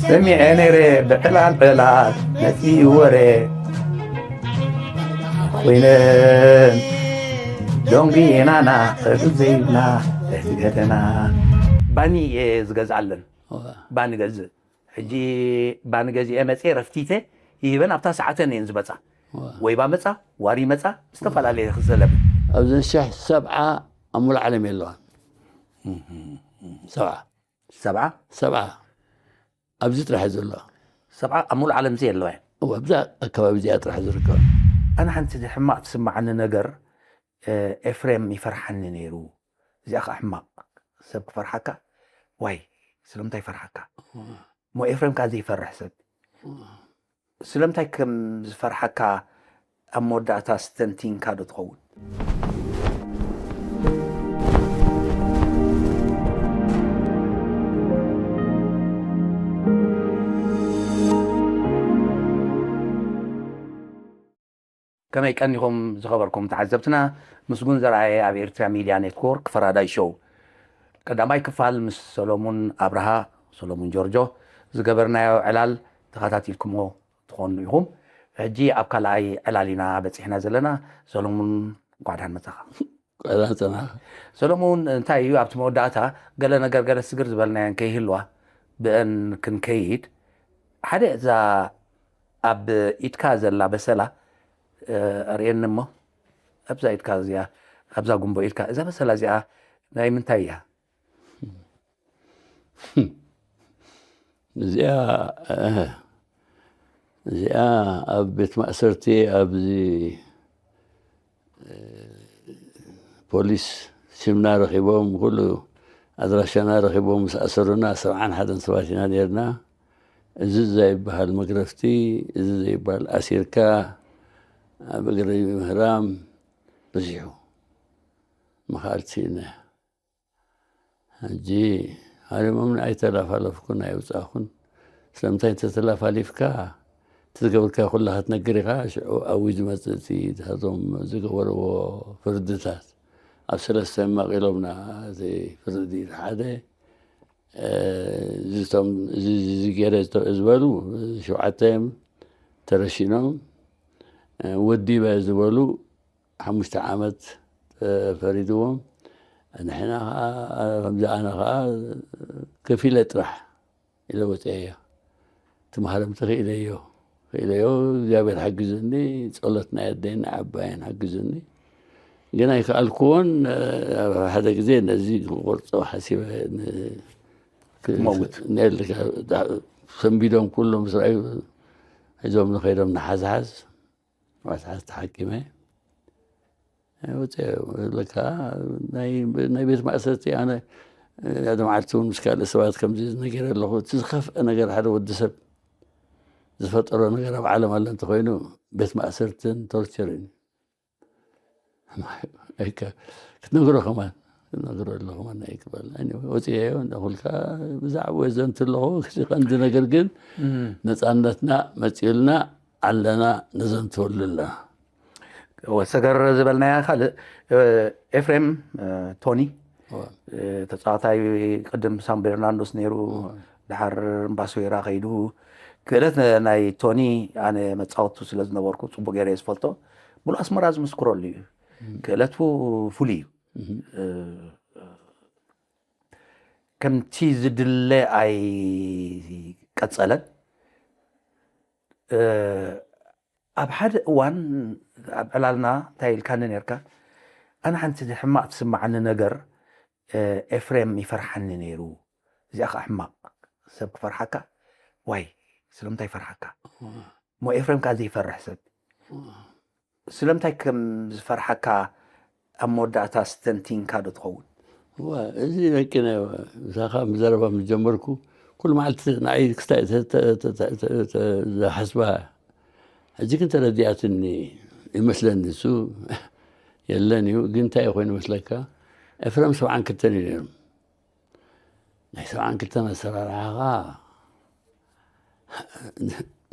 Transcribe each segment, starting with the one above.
ሰሚዐ ነይረ ብዕላል ዕላል መጺኡ ወረ ኮይነን ዶንጊ ናና እግል ዘይብላ እትገተና ባኒ እየ ዝገዝኣለን። ባኒ ገዝእ። ሕጂ ባኒ ገዚኤ መጽየ ረፍቲተ ይህበን ኣብታ ሰዓተን እየን ዝመጻ። ወይባ መጻ፣ ዋሪ መጻ፣ ዝተፈላለየ ክሰለብ። ኣብዘን ሽሕ ሰብዓ ኣብ ሙሉእ ዓለም የለዋን። ሰብዓ ሰብዓ ሰብዓ ኣብዚ ጥራሕ ዘለዋ። ሰብዓ ኣብ ሙሉእ ዓለም እዚ የለዋ። እዋ ኣብዛ ኣከባቢ እዚኣ ጥራሕ ዝርከባ። ኣነ ሓንቲ ሕማቕ ትስምዓኒ ነገር ኤፍሬም ይፈርሓኒ ነይሩ። እዚኣ ከዓ ሕማቕ ሰብ ክፈርሓካ ዋይ ስለምንታይ ይፈርሓካ? እሞ ኤፍሬም ከዓ ዘይፈርሕ ሰብ ስለምንታይ ከም ዝፈርሓካ ኣብ መወዳእታ ስተንቲንካ ዶ ትኸውን? ከመይ ቀኒኹም ዝኸበርኩም ተዓዘብትና? ምስጉን ዘርኣየ ኣብ ኤርትራ ሚድያ ኔትወርክ ፈራዳይ ሾው ቀዳማይ ክፋል ምስ ሰሎሙን ኣብርሃ፣ ሰሎሙን ጆርጆ፣ ዝገበርናዮ ዕላል ተኸታቲልኩሞ ትኾኑ ኢኹም። ሕጂ ኣብ ካልኣይ ዕላል ኢና በፂሕና ዘለና። ሰሎሙን እንኳዕ ደሓን መፃኻ። ቀዳፀና ሰሎሙን እንታይ እዩ ኣብቲ መወዳእታ ገለ ነገር ገለ ስግር ዝበልናየን ከይህልዋ ብአን ክንከይድ ሓደ እዛ ኣብ ኢድካ ዘላ በሰላ ኣርእየኒ እሞ ኣብዛ ኢድካ እዚኣ ኣብዛ ጉንቦ ኢድካ እዛ በሰላ እዚኣ ናይ ምንታይ እያ? እዚኣ እዚኣ ኣብ ቤት ማእሰርቲ ኣብዚ ፖሊስ ሽምና ረኺቦም ኩሉ ኣድራሻና ረኺቦም ምስ ኣሰሩና ሰብዓን ሓደን ሰባት ኢና ነርና። እዚ ዘይበሃል መግረፍቲ፣ እዚ ዘይበሃል ኣሲርካ ኣብ እግሪ ምህራም በዚሑ። መኻልቲ እነ ሕጂ ሃሪሞምን ኣይተላፋለፍኩን ኣይውፃእኩን። ስለምንታይ እንተተላፋሊፍካ እቲ ዝገበርካ ኩላ ክትነግር ኢኻ። ሽዑ ኣብኡ ዝመፅእ እቲ እቶም ዝገበርዎ ፍርድታት ኣብ ሰለስተ መቂሎምና እቲ ፍርዲ ሓደ እዚቶም እዚ ገይረ ዝበሉ ሸውዓተ እዮም ተረሺኖም። ወዲበ ዝበሉ ሓሙሽተ ዓመት ተፈሪድዎም። ንሕና ከዓ ከምዚ ኣነ ከዓ ከፊለ ጥራሕ ኢለ ወፅአዮ። ትምሃረምቲ ክኢለዮ ክኢለዮ እግዚኣብሔር ሓግዝኒ፣ ፀሎት ናይ ኣደይን ዓባይን ሓግዝኒ። ግን ኣይከኣልኩዎን። ሓደ ግዜ ነዚ ክቆርፆ ሓሲበ ትመውት ሰንቢዶም ኩሎም ምስ ረኣዩ ሒዞም ንኸይዶም ንሓዝሓዝ ማትሓዝ ተሓኪመ ወፀ። ለካ ናይ ቤት ማእሰርቲ ኣነ ሓደ መዓልቲ እውን ምስ ካልእ ሰባት ከምዚ ነጊረ ኣለኹ። እቲ ዝኸፍአ ነገር ሓደ ወዲ ሰብ ዝፈጠሮ ነገር ኣብ ዓለም ኣሎ እንተኮይኑ ቤት ማእሰርትን ቶርቸርን ክትነግሮ ከማን ክትነግሮ ኣሎ ከማን ኣይክበል ወፅየዮ እንዳኹልካ ብዛዕባ ዘንት ኣለኹ። ቀንዲ ነገር ግን ነፃነትና መፂኡልና ኣለና ነዘንትወሉ ኣለና። ሰገር ዝበልናያ ካልእ ኤፍሬም ቶኒ ተፃዋታይ ቅድም ሳን በርናንዶስ ነይሩ። ድሓር እምባሶይራ ከይዱ ክእለት ናይ ቶኒ ኣነ መፃወቱ ስለ ዝነበርኩ ፅቡቅ ገይረ ዝፈልጦ ብሉ ኣስመራ ዝምስክረሉ እዩ። ክእለቱ ፍሉይ እዩ። ከምቲ ዝድለ ኣይቀፀለን። ኣብ ሓደ እዋን ኣብ ዕላልና እንታይ ኢልካኒ ነርካ? ኣነ ሓንቲ ሕማቕ ትስምዓኒ ነገር ኤፍሬም ይፈርሓኒ ነይሩ። እዚኣ ከዓ ሕማቕ ሰብ ክፈርሓካ ዋይ ስለምንታይ ይፈርሓካ? እሞ ኤፍሬም ከዓ ዘይፈርሕ ሰብ ስለምንታይ ከም ዝፈርሓካ ኣብ መወዳእታ ስተንቲንካ ዶ ትኸውን? እዋ እዚ ደቂ ናይ ምሳኻ ምዘረባ ምስ ጀመርኩ ኩሉ መዓልቲ ንዓይ ክስታይ ዝሓስባ ሕጂ ግን ተረዲኣትኒ ይመስለኒ። እሱ የለን እዩ ግን እንታይ ኮይኑ መስለካ ኤፍረም ሰብዓን ክልተን እዩ ነይሮም ናይ ሰብዓን ክልተን ኣሰራርሓኻ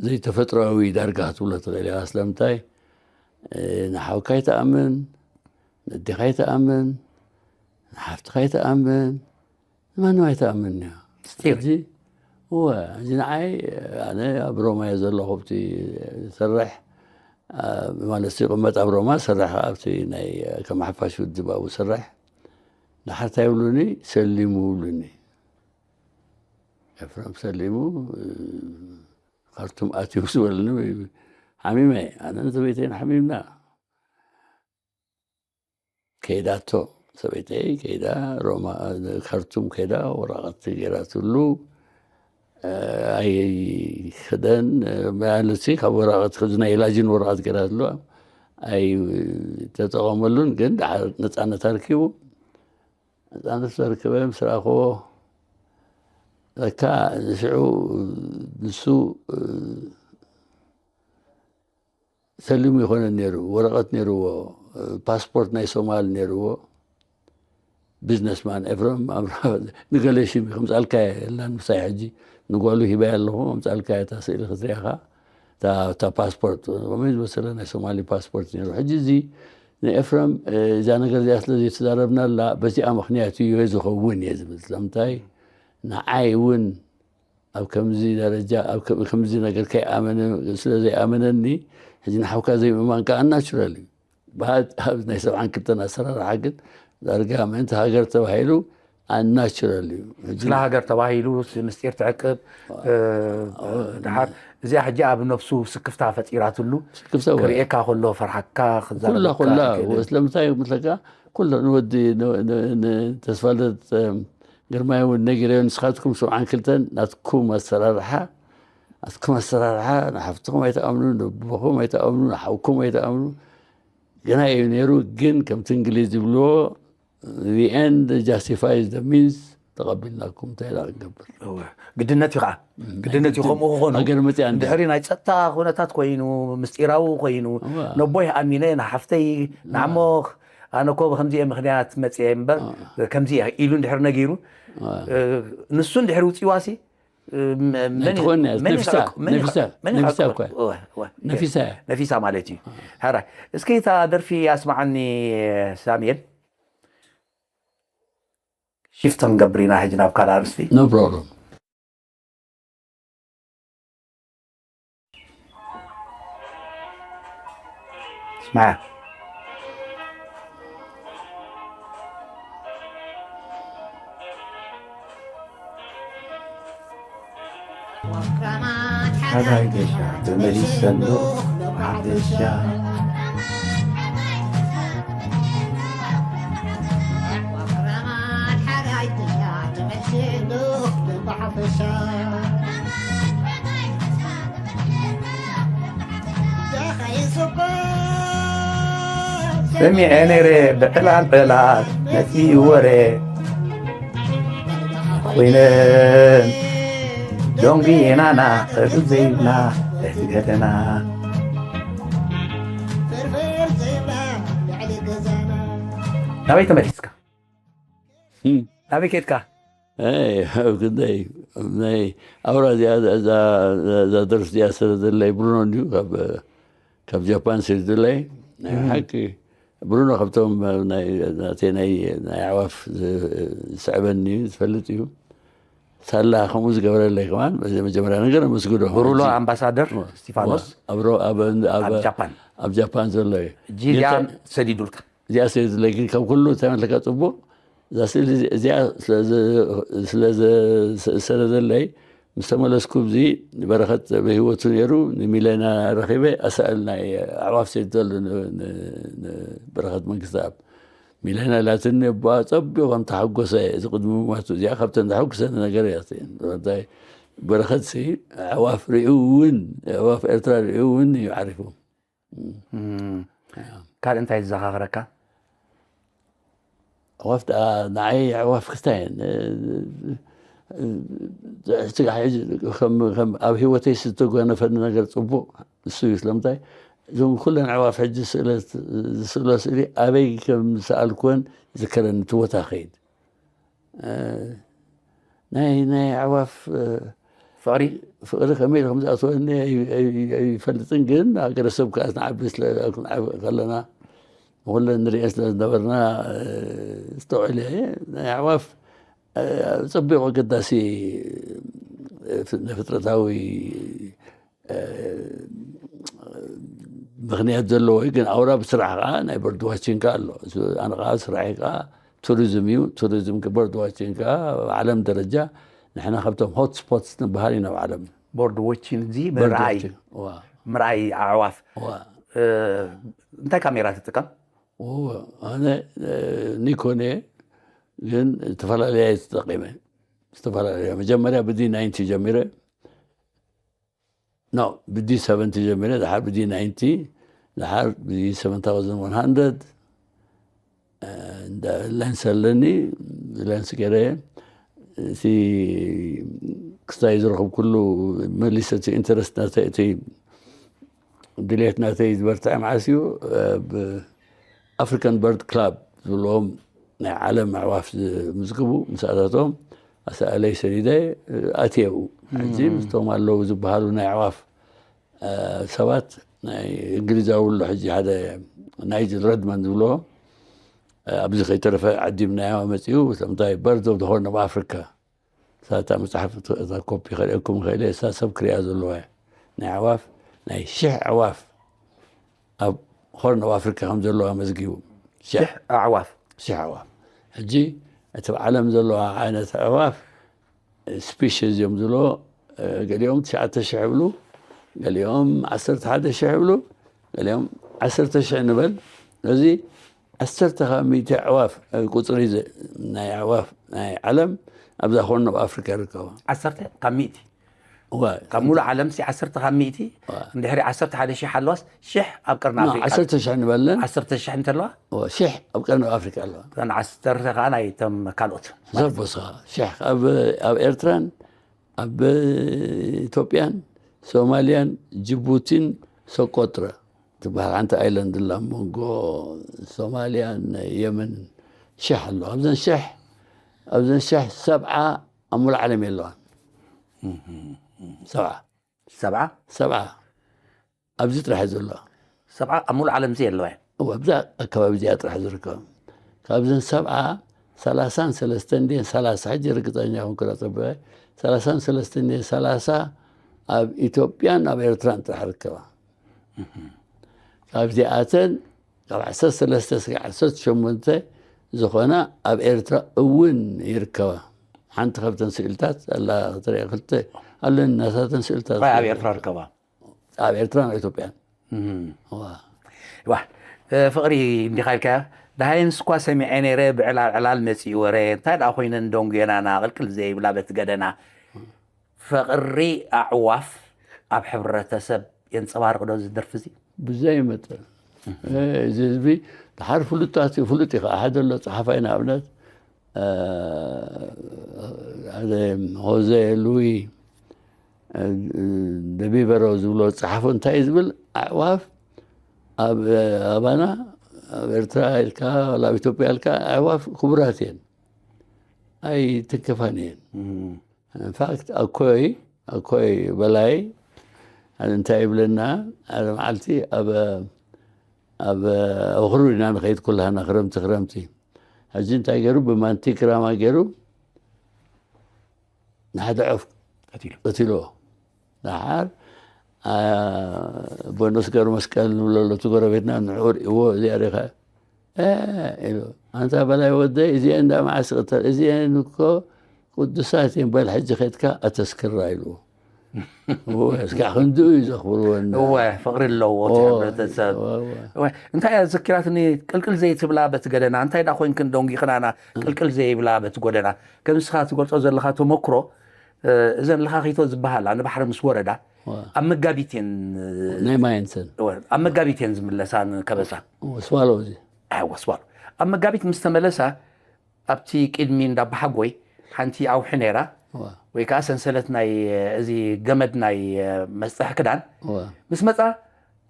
ዘይተፈጥሮዊ ዳርጋ ክትብሎ ትኽእል ኢኻ። ስለምንታይ ንሓውካ ይትኣምን፣ ንኣዴኻ ይትኣምን፣ ንሓፍትኻ ይትኣምን፣ ማንም ኣይትኣምንያ። ስጢር ሕጂ እወ፣ ሕጂ ንዓይ ኣነ ኣብ ሮማ እየ ዘለኹ፣ ኣብቲ ሰርሕ ማለት ይቕመጥ ኣብ ሮማ ሰርሕ ኣብቲ ናይ ከም ሓፋሽ ውድብ ኣብኡ ሰርሕ። ንሓርታ ይብሉኒ፣ ሰሊሙ ይብሉኒ። ኤፍረም ሰሊሙ ካርቱም ኣትዩ ዝበልኒ። ሓሚመ ኣነ ንሰበይተይን ሓሚምና። ከይዳቶ ሰበይተይ ከይዳ ሮማ ካርቱም ከይዳ ወረቐት ገይራትሉ ኣይክደን። ማለት ካብ ወረቐት ናይ ላጅን ወረቐት ገይራትሉ ኣይተጠቐመሉን። ግን ደሓር ነፃነት ኣርኪቡ። ነፃነት ዘርክበ ምስ ረኣኽዎ ለካ ንሽዑ ንሱ ሰሊሙ ይኮነን ነይሩ፣ ወረቐት ነይርዎ፣ ፓስፖርት ናይ ሶማል ነይርዎ። ቢዝነስማን ኤፍረም ንገለ ሽም ከምፃልካ የላን ምሳይ ሕጂ ንጓሉ ሂባያ ኣለኹ። ከምፃልካ እታ ስእሊ ክትሪኣኻ እታ ፓስፖርት ከመይ ዝበሰለ ናይ ሶማሊ ፓስፖርት ነይሩ። ሕጂ እዚ ንኤፍረም እዛ ነገር እዚኣ ስለ ዘይተዛረብናላ በዚኣ ምክንያት እዩ ዝኸውን እየ ዝብል። ስለምንታይ ንዓይ እውን ኣብ ከምዚ ደረጃ ኣብ ከምዚ ነገር ከይኣመነ ስለ ዘይኣመነኒ ሕጂ ንሓውካ ዘይምእማን ከዓ ናቹራል እዩ። ብሃት ኣብ ናይ ሰብዓን ክልተን ኣሰራርሓ ግን ዳርጋ ምእንቲ ሃገር ተባሂሉ ኣናቹራል እዩ። ሕጂ ስለ ሃገር ተባሂሉ ምስጢር ትዕቅብ ድሓር እዚኣ ሕጂ ኣብ ነፍሱ ስክፍታ ፈጢራትሉ ስክፍታ ወ- ክርእየካ ከሎ ፈርሓካ ኩላ ክዛረበካ ኩላ ኣይክእልን። ስለምንታይ ምትለካ ኩሎ ንወዲ ን- ን- ን- ተስፋልደት ግርማይ እውን ነጊረዮ። ንስኻትኩም ሰብዓን ክልተን ናትኩም ኣሰራርሓ ናትኩም ኣሰራርሓ ንሓፍትኹም ኣይተኣምኑ፣ ንቦኹም ኣይተኣምኑ፣ ንሓውኩም ኣይተኣምኑ። ገና እዩ ነይሩ። ግን ከምቲ እንግሊዝ ዝብልዎ the end justifies the means ተቐቢልናኩም እንታይ ደኣ ክንገብር። እወ። ግድነት እዩ ከዓ ግድነት እዩ ከምኡ ክኾኑ ሃገር መፅያ እንዲ- ድሕሪ ናይ ፀጥታ ኩነታት ኮይኑ ምስጢራዊ ኮይኑ እወ። ነቦይ ኣሚነ ንሓፍተይ ንዓሞ ኣነ እኮ ብከምዚአ ምክንያት መፅየ እምበር ከምዚ እየ ኢሉ እንድሕር ነጊሩ ንሱ እንድሕር ውፅዋሲ ትኾን እያ፣ ነፊሳ፣ ነፊሳ፣ ነፊሳ እኮ እያ። ነፊሳ እያ። ነፊሳ ማለት እዩ። ሕራይ እስኪ እታ ደርፊ ኣስማዓኒ ሳሙኤል። ሽፍት ክንገብር ኢና ሕጂ ናብ ካልእ ኣርእስቲ። No problem. ስማዕ ሓጋይ ገሻ ተመሊሰ ኣለኹ ብሓፈሻ። ሰሚዐ ነይረ ብዕላል ዕላል መፂኡ ወረ ኮይነን ዶንጊ ናና ቅርብ ዘይብላ እቲ ከተማ። ናበይ ተመሊስካ? ናበይ ከድካ? ኣብ ክንደይ ናይ ኣውራ እዚኣ እዛ ደርፊ እዚኣ ስለ ዘለይ ብሩኖ እንዲዩ ካብ ጃፓን ስለ ዘለይ ናይ ሓቂ ብሩኖ ካብቶም ናተይ ናይ ኣዕዋፍ ዝስዕበኒ እዩ ዝፈልጥ እዩ። ሳላ ከምኡ ዝገበረለይ ከማን መጀመርያ ነገር ኣመስግዶ። ብሩሎ ኣምባሳደር እስቲፋኖስ ኣብ ጃፓን ዘሎ እዩ። እዚኣ ሰዲዱልካ እዚኣ ስለ ዝለይ ግን ካብ ኩሉ እንታይ መለካ ፅቡቅ እዛ ስእሊ እዚኣ ስለ ዘለይ ምስ ተመለስኩ እዚ በረኸት ብህይወቱ ነይሩ ንሚለና ረኺበ ኣሳእል ናይ ኣዕዋፍ ሰዲደሉ በረኸት መንግስቲ ኣብ ሚለና ላትኒ እባ ጸቢቑ ከም ተሓጎሰ እዚ ቅድሚ ምማቱ እዚኣ ካብተን ዘሐጉሰኒ ነገር እያ። በረኸት ሲ ኣዕዋፍ ሪኡ እውን ኣዕዋፍ ኤርትራ ሪኡ እውን እዩ ዓሪፉ። ካልእ እንታይ ዝዘኻኽረካ? ኣዕዋፍ ደኣ ንዓይ ኣዕዋፍ ክስታይ እየን። ሕጂ ኣብ ህይወተይ ዝተጓነፈኒ ነገር ጽቡቕ እሱ እዩ። ስለምንታይ እዞም ኩለን ኣዕዋፍ ሕጂ ዝስእሎ ስእሊ ኣበይ ከም ዝሰኣልኩወን ይዝከረኒ። እቲ ቦታ ከይድ ናይ ናይ ኣዕዋፍ ፍቕሪ ፍቕሪ ከመይ ኢሉ ከም ዝኣተወኒ ኣይፈልጥን፣ ግን ሃገረሰብ ከኣ ንዓቢ ከለና ንኹለን ንሪኤን ስለ ዝነበርና ዝተውዕለ ናይ ኣዕዋፍ እ፣ ጽቡቕ ኣገዳሲ፣ እ፣ ፍ-፣ ንፍጥረታዊ፣ እ፣ ምኽንያት ዘለዎ እዩ። ግን ኣውራ ብስራሕ ከኣ ናይ በርድ ዋቺንግ ከኣ ኣሎ። እሱ ኣነ ከኣ ስራሐይ ከኣ ቱሪዝም እዩ። ቱሪዝም ከ-፣ በርድ ዋቺንግ ከኣ ኣብ ዓለም ደረጃ ንሕና ካብቶም ሆት ስፖትስ ንበሃል ኢና ኣብ ዓለም። በርድ ዋቺንግ እዚ በርድ ምርኣይ፣ ዋቺንግ፣ እዋ። ምርኣይ ኣዕዋፍ። እዋ። እ፣ እንታይ ካሜራ ትጥቀም? እዎ፣ ኣነ፣ እ፣ ኒኮን እየ፣ ግን ዝተፈላለያ እየ ተጠቒመ። ዝተፈላለያ። መጀመርያ ብዲ ናይንቲ ጀሚረ። ኖ፣ ብዲ ሰቨንቲ ጀሚረ፣ ድሓር ብዲ ናይንቲ፣ ድሓር ብዲ ሰቨን ታውዘንድ ዋን ሃንድረድ፣ እ፣ እንዳ ሌንስ ኣለኒ፣ ሌንስ ገይረ፣ እቲ ክስታይ ዝረኽብ ኩሉ መሊሰ፣ እቲ ኢንተረስት ናተይ፣ እቲ ድሌት ናተይ ዝበርትዐ መዓስ እዩ? ብ ኣፍሪካን በርድ ክላብ ዝብልዎም ናይ ዓለም ኣዕዋፍ ዝምዝግቡ፣ ምስኣታቶም ኣሰኣለይ ሰዲደ ኣትየ ኣብኡ። ሕጂ ምስቶም ኣለዉ ዝበሃሉ ናይ ኣዕዋፍ፣ እ፣ ሰባት፣ ናይ እንግሊዛዊ ኣሎ ሕጂ ሓደ ናይጅል ረድማን ዝብሎ፣ እ፣ ኣብዚ ከይተረፈ ዓዲምናዮ መጺኡ፣ እቶም እንታይ በርድ ኦፍ ሆርን ኦፍ ኣፍሪካ ሳታ መጽሓፍ እታ ኮፒ ከርእየኩም እኽእል እየ። እሳ ሰብ ክርእያ ዘለዋ እያ። ናይ ኣዕዋፍ፣ ናይ ሽሕ ኣዕዋፍ ኣብ ሆርን ኦፍ ኣፍሪካ ከም ዘለዋ መዝጊቡ። ሽሕ ሽሕ ኣዕዋፍ። ሽሕ ኣዕዋፍ። ሕጂ እቲ ኣብ ዓለም ዘለዋ ዓይነት ኣዕዋፍ ስፒሽስ እዮም ዝብሎ። እ፣ ገሊኦም ትሽዓተ ሽሕ ይብሉ፣ ገሊኦም ዓሰርተ ሓደ ሽሕ ይብሉ፣ ገሊኦም ዓሰርተ ሽሕ ንበል። እዚ ዓሰርተ ካብ ሚእቲ ኣዕዋፍ፣ እ፣ ቁጽሪ ዘ-፣ ናይ ኣዕዋፍ ናይ ዓለም ኣብዛ ሆርን ኦፍ ኣፍሪካ ይርከባ። ዓሰርተ ካብ ሚእቲ? እዋ። ካብ ሙሉእ ዓለም ሲ ዓሰርተ ካብ ሚእቲ? እዋ። እንድሕሪ ዓሰርተ ሓደ ሽሕ ኣለዋስ ሽሕ ኣብ ቀርኒ ኖ፣ ኣፍሪቃ? ዓሰርተ ሽሕ ንበለን። ዓሰርተ ሽሕ እንተለዋ? እዋ፣ ሽሕ ኣብ ቀርኒ ኣፍሪቃ ኣለዋ። እተን ዓሰርተ ከዓ ናይ እቶም ካልኦት ማለት እዩ። ዘቦስኻ ሽሕ ኣብ፣ ኣብ ኤርትራን ኣብ ኢትዮጵያን ሶማልያን ጅቡቲን ሶቆጥረ ትበሃል ሓንቲ ኣይላንድ ኣላ፣ ኣብ መንጎ ሶማልያን የመንን ሽሕ ኣሎ። ኣብዘን ሽሕ፣ ኣብዘን ሽሕ ሰብዓ ኣብ ሙሉእ ዓለም የለዋን። ሰብዓ። ሰብዓ? ሰብዓ። ኣብዚ ጥራሕ እዩ ዘሎ። ሰብዓ ኣብ ሙሉእ ዓለም እዚ የለዋ እያ። እወ፣ ኣብዛ ኣከባቢ እዚኣ ጥራሕ ዝርከብ። ካብዘን ሰብዓ፣ ሰላሳን ሰለስተን ድየን ሰላሳ፣ ሕጂ ርግጸኛ ኮንኩ ዳጸበየ፣ ሰላሳን ሰለስተን ድየን ሰላሳ ኣብ ኢትዮጵያን ኣብ ኤርትራን ጥራሕ ርከባ። ካብዚኣተን፣ ካብ ዓሰርተ ሰለስተ እስካብ ዓሰርተ ሸሞንተ ዝኾና ኣብ ኤርትራ እውን ይርከባ። ሓንቲ ካብተን ስእልታት ኣላ፣ ክትሪኣ ክልተ ኣለኒ፣ ናታተን ስእልታት። እንታይ ኣብ ኤርትራ ርከባ? ኣብ ኤርትራን ኣብ ኢትዮጵያን። እም። ዋ። ዋ፣ እ፣ ፍቕሪ እንዲኻ ኢልካዮ። ደሃየንስ እኳ ሰሚዐ ነይረ፣ ብዕላል ዕላል መጺኡ ወረ። እንታይ ደኣ ኮይነን ደንጉየናና፣ ቅልቅል ዘይብላ በቲ ገደና። ፍቕሪ ኣዕዋፍ ኣብ ሕብረተሰብ የንጸባርቕ ዶ እዚ ደርፊ እዚ? ብዘይ መጠን። እ፣ እዚ ህዝቢ ደሓር ፍሉጣት እዩ፣ ፍሉጥ እዩ ከዓ። ሓደ ኣሎ ጸሓፋይ ንኣብነት፣ እ፣ ሓደ ሆዜ ሉዊ፣ እ፣ ደቢበሮ ዝብሎ ጸሓፉ እንታይ እዩ ዝብል? ኣዕዋፍ ኣብ፣ ኣባና፣ ኣብ ኤርትራ ኢልካ፣ ወላ ኣብ ኢትዮጵያ ኢልካ፣ ኣዕዋፍ ክቡራት እየን። ኣይትንከፋን እየን። እም። ኢንፋክት፣ ኣኮይ፣ ኣኮይ በላይ፣ እንታይ ይብለና፣ ሓደ መዓልቲ ኣብ፣ ኣብ ኣኽሩ ኢና ንኸይድ ኩላህና፣ ክረምቲ፣ ክረምቲ። ሕጂ እንታይ ገይሩ? ብማንቲግራማ ገይሩ ንሓደ ዑፍ ቀቲሉ። ቀቲልዎ። ደሓር፣ አ፣ ቦኖስ ገብረ መስቀል ንብሎ ኣሎ፣ እቲ ጎረቤትና፣ ንዕኡ ርእይዎ፣ እዚኣ ርኢኻ? እ፣ ኢሉ፣ ኣንታ በላይ ወደይ፣ እዚአን እንዳ መዓስ ይቕተል? እዚአን እኮ ቅዱሳት እየን፣ በል ሕጂ ኸድካ ኣተስክራ፣ ኢልዎ። እወ፣ እስካዕ ክንድኡ እዩ ዘኽብርወን። እወ፣ ፍቕሪ ኣለዎ እቲ እወ፣ ሕብረተሰብ። እወ፣ እወ። እወ፣ እንታይ እያ ዘኪራትኒ፣ ቅልቅል ዘይትብላ በቲ ገደና፣ እንታይ ደኣ ኮይንክን ደንጒኽናና፣ ቅልቅል ዘይብላ በቲ ጎደና። ከም ንስኻ ትገልጾ ዘለኻ ተመክሮ፣ እ፣ እዘን ለኻኺቶ ዝበሃላ ንባሕሪ ምስ ወረዳ፣ እወ። ኣብ መጋቢት እየን፣ ናይ ማየንሰን። እወ፣ ኣብ መጋቢት እየን ዝምለሳ ንከበሳ። እወ፣ ስዋሎ እዚ። ኣይወ፣ ስዋሎ። ኣብ መጋቢት ምስ ተመለሳ፣ ኣብቲ ቅድሚ እንዳ ኣባሓጎይ ሓንቲ ኣውሒ ነይራ፣ እዋ። ወይ ከዓ ሰንሰለት ናይ፣ እዚ ገመድ ናይ መስጥሒ ክዳን። እዋ። ምስ መጻ፣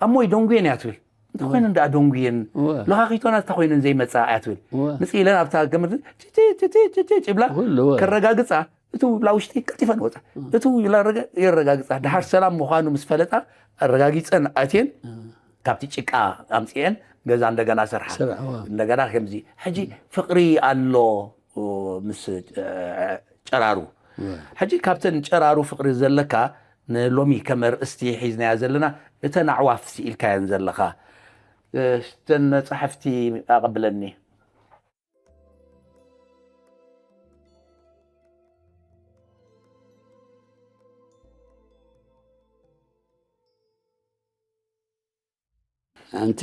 "ኣሞይ ደንጉየን እያ" ትብል። "እንታይ እዋ። ኮይነን ደኣ ደንጉየን? እዋ። ለኻኺቶና እንታይ ኮይነን ዘይመጻ?" እያ ትብል። እዋ። ምጽእ ኢለን ኣብታ ገመድ ቲ፣ ቲ፣ ቲ ይብላ፣ ኩሉ፣ እዋ። ከረጋግጻ፣ እትው ይብላ ውሽጢ ቀልጢፈን ወጻ። እዋ። እትው ይብላ ረገ-፣ የረጋግጻ። ደሓር ሰላም ምዃኑ ምስ ፈለጣ፣ ኣረጋጊጸን ኣትየን፣ እዋ። ካብቲ ጭቃ ኣምጺኤን ገዛ እንደገና ሰርሓ። ሰርሓ፣ እዋ። እንደገና ከምዚ። ሕጂ ፍቕሪ ኣሎ፣ ምስ ጨራሩ። ሕጂ ካብተን ጨራሩ ፍቕሪ ዘለካ ንሎሚ ከም ኣርእስቲ ሒዝናያ ዘለና እተን ኣዕዋፍ ስኢልካየን ዘለኻ እተን መጻሕፍቲ ኣቐብለኒ። ሓንቲ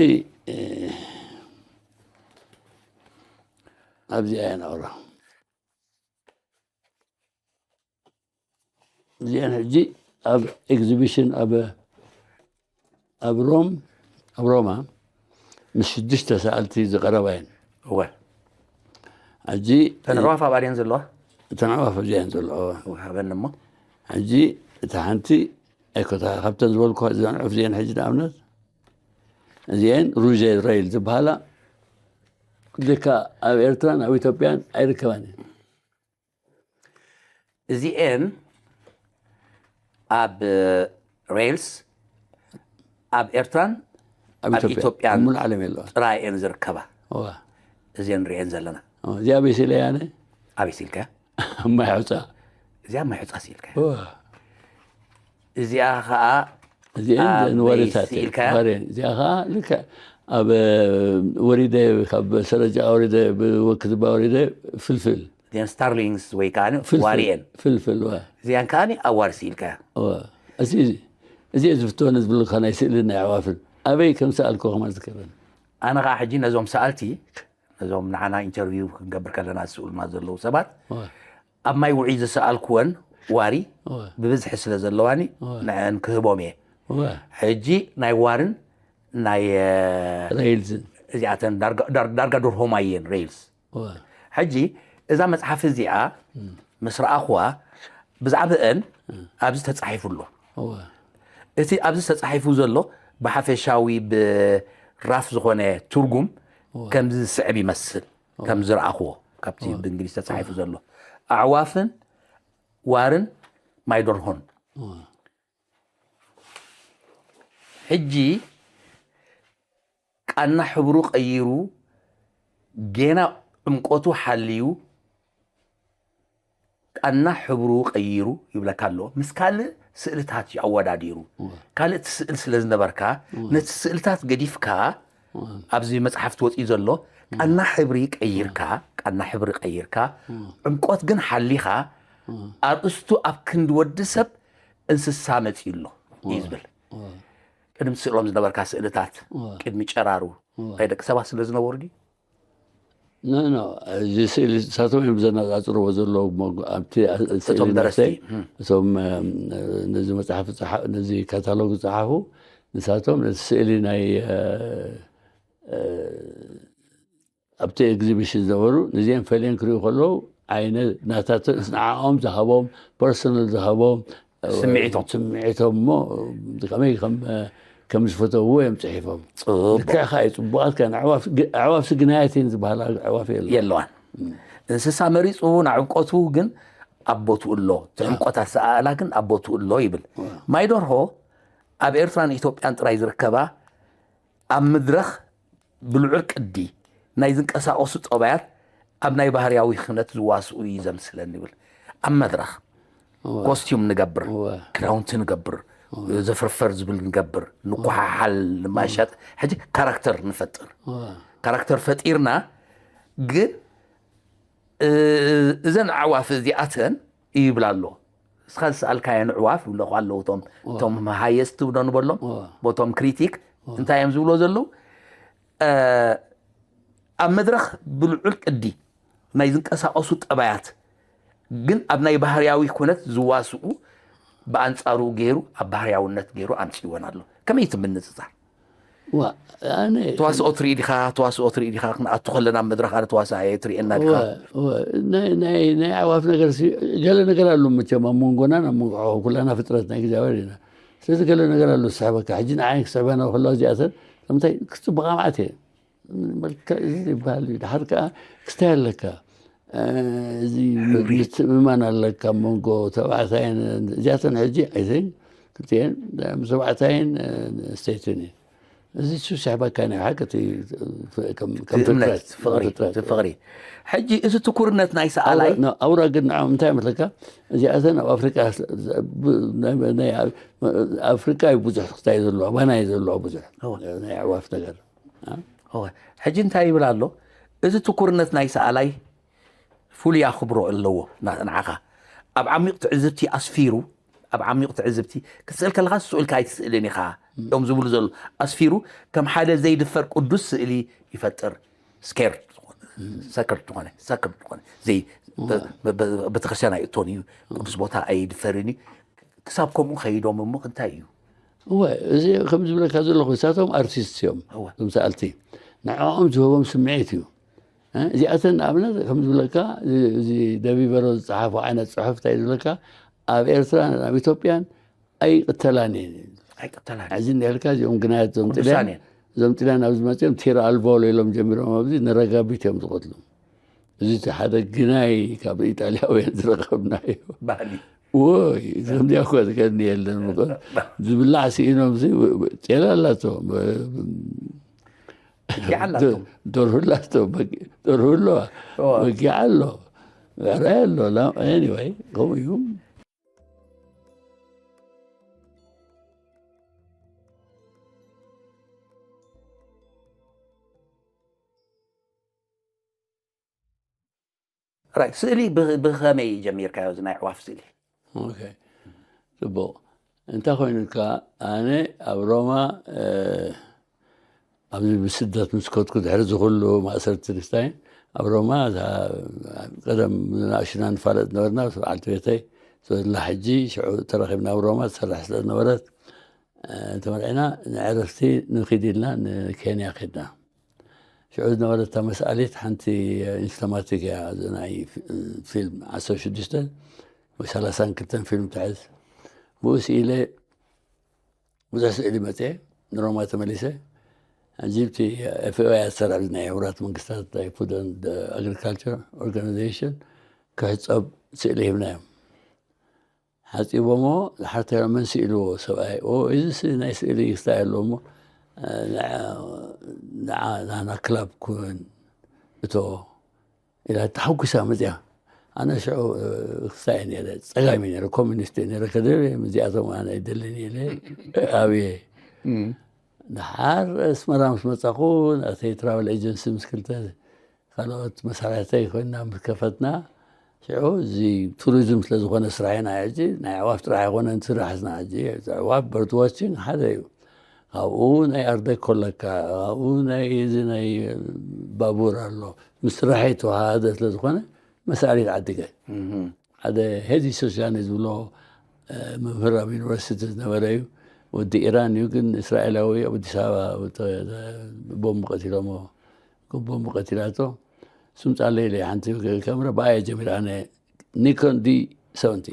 ኣብዚኣ እያ ነቕራ። እዚአን ሕጂ ኣብ ኤግዚቢሽን ኣብ ኣብ ሮም ኣብ ሮማ ምስ ሽዱሽተ ሰኣልቲ ዝቐረባ እየን። እወ። ሕጂ እተን ኣዕዋፍ ኣብኣ ድየን ዘለዋ? እተን ኣዕዋፍ ኣብዚኣ እየን ዘለዋ። እወ፣ ሃበኒ እሞ። ሕጂ እታ ሓንቲ ኣይኮታ ካብተን ዝበልኩ እዘን ዕፍ እዚአን ሕጂ ንኣብነት እዚአን ሩዜ ሬይል ዝበሃላ ልካ ኣብ ኤርትራን ኣብ ኢትዮጵያን ኣይርከባን እየን። እዚኤን ኣብ ሬልስ ኣብ ኤርትራን ኣብ ኣብ ኢትዮጵያ ኢትዮጵያን ሙሉ ዓለም የለዋ። ጥራይ እየን ዝርከባ። እዋ። እዚኤን ንሪኤን ዘለና። እዚኣ ቤት ኢለያ ኣነ ኣበይ ስኢልካ? ማይ ሑፃ። እዚኣ ማይ ሑፃ ስኢልካ። እዋ። እዚኣ ከዓ እዚኤን ኣበይ ንወሬታት ስኢልካ? ወሬ እዚኣ ከዓ ልክዕ ኣብ ወሪደ ካብ ሰረጃ ወሪደ ብወክትባ ወሪደ ፍልፍል እዚአን ስታርሊንግስ ወይ ከዓ ፍልፍል ዋሪኤን ፍልፍል እዋ። እዚኣን ከዓ ኣዋርሲ ኢልካ። እዋ። እዚ እዚ እዚ ዝፍትወኒ ዝብልካ ናይ ስእልን ናይ ኣዕዋፍን ኣበይ ከም ሰኣልኩ ከማን ዝከበን ኣነ ከዓ ሕጂ ነዞም ሰኣልቲ ነዞም ንዓና ኢንተርቪው ክንገብር ከለና ዝስእሉና ዘለዉ ሰባት እዋ። ኣብ ማይ ውዒ ዝሰኣልኩወን ዋሪ እዋ። ብብዝሒ ስለ ዘለዋኒ እዋ። ንዐን ክህቦም እየ። እዋ። ሕጂ ናይ ዋርን ናይ ሬይልዝን እዚኣተን ዳርጋ- ዳር- ዳርጋ ደርሆ ማይ እየን ሬይልስ። እዋ። ሕጂ እዛ መፅሓፍ እዚኣ ምስ ረኣኹዋ ብዛዕባአን ኣብዚ ተፃሒፉ ኣሎ። እዋ። እቲ ኣብዚ ተፃሒፉ ዘሎ ብሓፈሻዊ ብራፍ ዝኾነ ትርጉም ከምዚ ዝስዕብ ይመስል ከም ዝረኣኽዎ ካብቲ ብእንግሊዝ ተፃሒፉ ዘሎ ኣዕዋፍን ዋርን ማይደርሆን እዋ። ሕጂ ቃና ሕብሩ ቀይሩ ጌና ዕምቆቱ ሓልዩ ቃና ሕብሩ ቀይሩ ይብለካ ኣሎ ምስ ካልእ ስእልታት እዩ ኣወዳዲሩ ካልእ ትስእል ስለ ዝነበርካ ነቲ ስእልታት ገዲፍካ ኣብዚ መፅሓፍ ትወፅኢ ዘሎ ቃና ሕብሪ ቀይርካ ቃና ሕብሪ ቀይርካ ዕምቆት ግን ሓሊኻ ኣርእስቱ ኣብ ክንዲ ወዲ ሰብ እንስሳ መፂኡ ኣሎ እዩ ዝብል ቅድሚ ስእሎም ዝነበርካ ስእልታት ቅድሚ ጨራሩ ናይ ደቂ ሰባት ስለ ዝነበሩ ድዩ ኖ ኖ እዚ ስእሊ ንሳቶም እዮም ዘነፃፅርዎ ዘለዉ እሞ ኣብቲ ስእሊ እቶም ደረስቲ ናተይ እቶም ነዚ መፅሓፍ ዝፀሓ- ነዚ ካታሎግ ዝፀሓፉ ንሳቶም ነቲ ስእሊ ናይ ኣብቲ ኤግዚቢሽን ዝነበሩ ነዚኦም ፈልዮም ክሪኡ ከለዉ ዓይነ ናታቶ ንዓኦም ዝሃቦም ፐርሶናል ዝሃቦም ስምዒቶም። ስምዒቶም እሞ ከመይ ከም ከም ዝፈተውዎ እዮም ፅሒፎም ፅቡቅ ልክዕ ከዓ እዩ ፅቡቃት ከ ኣዕዋፍ ግ- ኣዕዋፍ ስግናያት እየን ዝበሃላ ኣዕዋፍ የለ የለዋን እንስሳ መሪፁ ንዕምቆቱ ግን ኣብ ቦትኡ ኣሎ እቲ ዕምቆት ኣሰኣእላ ግን ኣብ ቦትኡ ኣሎ ይብል ማይ ደርሆ ኣብ ኤርትራን ኢትዮጵያን ጥራይ ዝርከባ ኣብ ምድረኽ ብልዑል ቅዲ ናይ ዝንቀሳቐሱ ጠባያት ኣብ ናይ ባህርያዊ ክነት ዝዋስኡ እዩ ዘምስለኒ ይብል ኣብ መድረኽ ኮስቲዩም ንገብር እወ። ክዳውንቲ ንገብር ዘፍርፈር ዝብል ንገብር ንኮሓሓል ንማሻጥ ሕጂ ካራክተር ንፈጥር ካራክተር ፈጢርና ግን እ- እዘን ኣዕዋፍ እዚኣተን ይብላ ኣሎ እስኻ ዝሰኣልካየን ኣዕዋፍ ይብለኹ ኣለዉ እቶም እቶም ሃየስት ዶ ንበሎም ቦቶም ክሪቲክ እንታይ እዮም ዝብሎ ዘለዉ እ፣ ኣብ መድረኽ ብልዑል ቅዲ ናይ ዝንቀሳቐሱ ጠባያት ግን ኣብ ናይ ባህርያዊ ኩነት ዝዋስኡ ብኣንፃሩ ገይሩ ኣብ ባህርያውነት ገይሩ ኣምፅወን ኣሎ ከመይ እቲ ምንፅፃር ዋ ኣነ ተዋስኦ ትርኢ ዲኻ ተዋስኦ ትርኢ ዲኻ ክንኣቱ ከለና ኣብ መድረኽ ኣነ ተዋሳኣየ ትርእየና ዲኻ ናይ ኣዕዋፍ ነገር ገለ ነገር ኣሎ መቸም ኣብ መንጎናን ኣብ መንጎ ኩላና ፍጥረት ናይ እግዚኣብሔር ኢና ስለዚ ገለ ነገር ኣሎ ዝስሕበካ ሕጂ ንዓይ ክስሕበና ከለዋ እዚኣተን ምንታይ ክፅቡቃ መዓት እየ መልክዕ እዚ ይበሃል እዩ ድሓር ከዓ ክስታይ ኣለካ እዚ ምትእምማን ኣለካ መንጎ ተባዕታይን እዚኣተን ሕጂ ኣይዘይ ክልቲኤን ምስ ተባዕታይን ስተይትን እዩ እዚ ሱስ ይሕበካ ናይ ሓቂ እቲ ከም ከም እቲ እምነት ፍጥረት ፍቕሪ ፍጥረት እቲ ፍቕሪ ሕጂ እዚ ትኩርነት ናይ ሰኣላይ ኣውራ- ኖ፣ ኣውራ ግን ንዕኦም እንታይ መስለካ? እዚኣተን ኣብ ኣፍሪቃ ብ- ናይ- ናይ- ኣፍሪቃ እዩ ብዙሕ ክታይ ዘለዋ፣ ባና እዩ ዘለዋ ብዙሕ እወ። ናይ ኣዕዋፍ ነገር። አ? እወ። ሕጂ እንታይ ይብል ኣሎ? እዚ ትኩርነት ናይ ሰኣላይ ፍሉይ ኣኽብሮ ኣለዎ። ና- ንዓኻ ኣብ ዓሚቕ ትዕዝብቲ ኣስፊሩ ኣብ ዓሚቕ ትዕዝብቲ ክትስእል ከለኻ ስእልካ ኣይትስእልን ኢኻ እዮም ዝብሉ ዘሎ። ኣስፊሩ ከም ሓደ ዘይድፈር ቅዱስ ስእሊ ይፈጥር። ስኬር ዝኾነ ሰክር ዝኾነ ሰክር ዝኾነ ዘይ በ- በ- በ- ቤተክርስትያን ኣይእቶን እዩ። ቅዱስ ቦታ ኣይድፈርን እዩ። ክሳብ ከምኡ ከይዶም እሞ እንታይ እዩ? እወ፣ እዚ ከም ዝብለካ ዘለኹ ንሳቶም ኣርቲስት እዮም። እወ። እዞም ሰኣልቲ ንዕኦም ዝህቦም ስምዒት እዩ። እ፣ እዚኣተን ንኣብነት ከም ዝብለካ እዚ- እዚ ደቢበሮ ዝፀሓፎ ዓይነት ፅሑፍ እንታይ ዝብለካ? ኣብ ኤርትራን ኣብ ኢትዮጵያን ኣይቅተላን እየን። ኣይቅተላን ሕዚ እንዲልካ እዚኦም ግናያት እዞም ቅዱሳን ጥልያን እየን። እዞም ጥልያን ኣብዚ መፅኦም ቴራ ኣልቮሎ ኢሎም ጀሚሮም ኣብዚ ንረጋቢት እዮም ዝቐትሉ። እዚ እቲ ሓደ ግናይ ካብ ኢጣልያውያን ዝረኸብናዮ ባህሊ ወይ ዘምዲያ እኮ ዝከኒ የለን እኮ። ዝብላዕ ስኢኖም ሲ ጤል ኣላቶ ይዓላቶም ደርሁ ኣላቶ በጊ- ደርሁ ኣለዋ እዋ። በጊዕ ኣሎ ብዕራይ ኣሎ ላ- ኤኒወይ ከምኡ እዩ። ራይ ስእሊ ብ- ብኸመይ ጀሚርካዮ እዚ ናይ ኣዕዋፍ ስእሊ? ኦኬ፣ ጽቡቕ። እንታይ ኮይኑካ? ኣነ ኣብ ሮማ እ፣ ኣብዚ ብስደት ምስ ከድኩ ድሕሪ ዝኹሉ ማእሰርቲ ንስታይ ኣብ ሮማ እዛ ቀደም ንኣሽና ንፋለጥ ነበርና ምስ በዓልቲ ቤተይ ዝበላ ሕጂ ሽዑ ተረኺብና ኣብ ሮማ ትሰርሕ ስለ ዝነበረት እ፣ ተመርዒና ንዕረፍቲ ንኺድ ኢልና ንኬንያ ኬድና። ሽዑ ዝነበረታ መስኣሊት ሓንቲ ኢንስታማቲክ እያ፣ እዚ ናይ ፊ- ፊልም ዓሰርተ ሽዱሽተ ወይ ሰላሳን ክልተን ፊልም ትሕዝ። ብኡ ስኢለ ብዙሕ ስእሊ መፅአ ንሮማ ተመሊሰ። ሕጂ እቲ ኤፍኤኦ እያ ትሰርሕ ናይ ሕቡራት መንግስታት ናይ ፉድ ኣግሪካልቸር ኦርጋናይዜሽን ክሕፀብ ስእሊ ሂብናዮም። ሓፂቦሞ ዝሓተዮ መን ስኢልዎ ሰብኣይ ኦ እዚ ስ- ናይ ስእሊ ክስታይ ኣለዎ እሞ ንዓ ናና ክላብ ኩን እቶ ኢላ ተሓጒሳ መፅያ። ኣነ ሽዑ ክስታይ ነረ ጸጋሚ ነረ ኮሚኒስት ነረ ከደብ እዚኣቶም ኣነ ኣይደልን ኢለ ኣብየ። ድሓር ኣስመራ ምስ መፃኹ ናተይ ትራቨል ኤጀንሲ ምስ ክልተ ካልኦት መሳርሕተይ ኮይና ምስ ከፈትና ሽዑ እዚ ቱሪዝም ስለ ዝኾነ ስራሕና ሕጂ ናይ ኣዕዋፍ ጥራሕ ኣይኮነን ስራሕና ሕጂ ኣዕዋፍ በርድ ዋቺንግ ሓደ እዩ። ካብኡ ናይ ኣርደኮ ኣለካ ካብኡ ናይ እዚ ናይ ባቡር ኣሎ ምስ ስራሐይ ተዋሃደ ስለ ዝኾነ መሳሪት ዓዲገ ሓደ ሄዚ ሶሻኒ ዝብሎ መምህር ኣብ ዩኒቨርሲቲ ዝነበረ እዩ። ወዲ ኢራን እዩ ግን እስራኤላዊ ኣብ ኣዲስ ኣበባ ቦምብ ቀቲሎሞ። ቦምብ ቀቲላቶ። ስምፃለይ ኢለ ሓንቲ ካሜራ ብኣየ ጀሚረ ኣነ ኒኮን ዲ ሰቨንቲ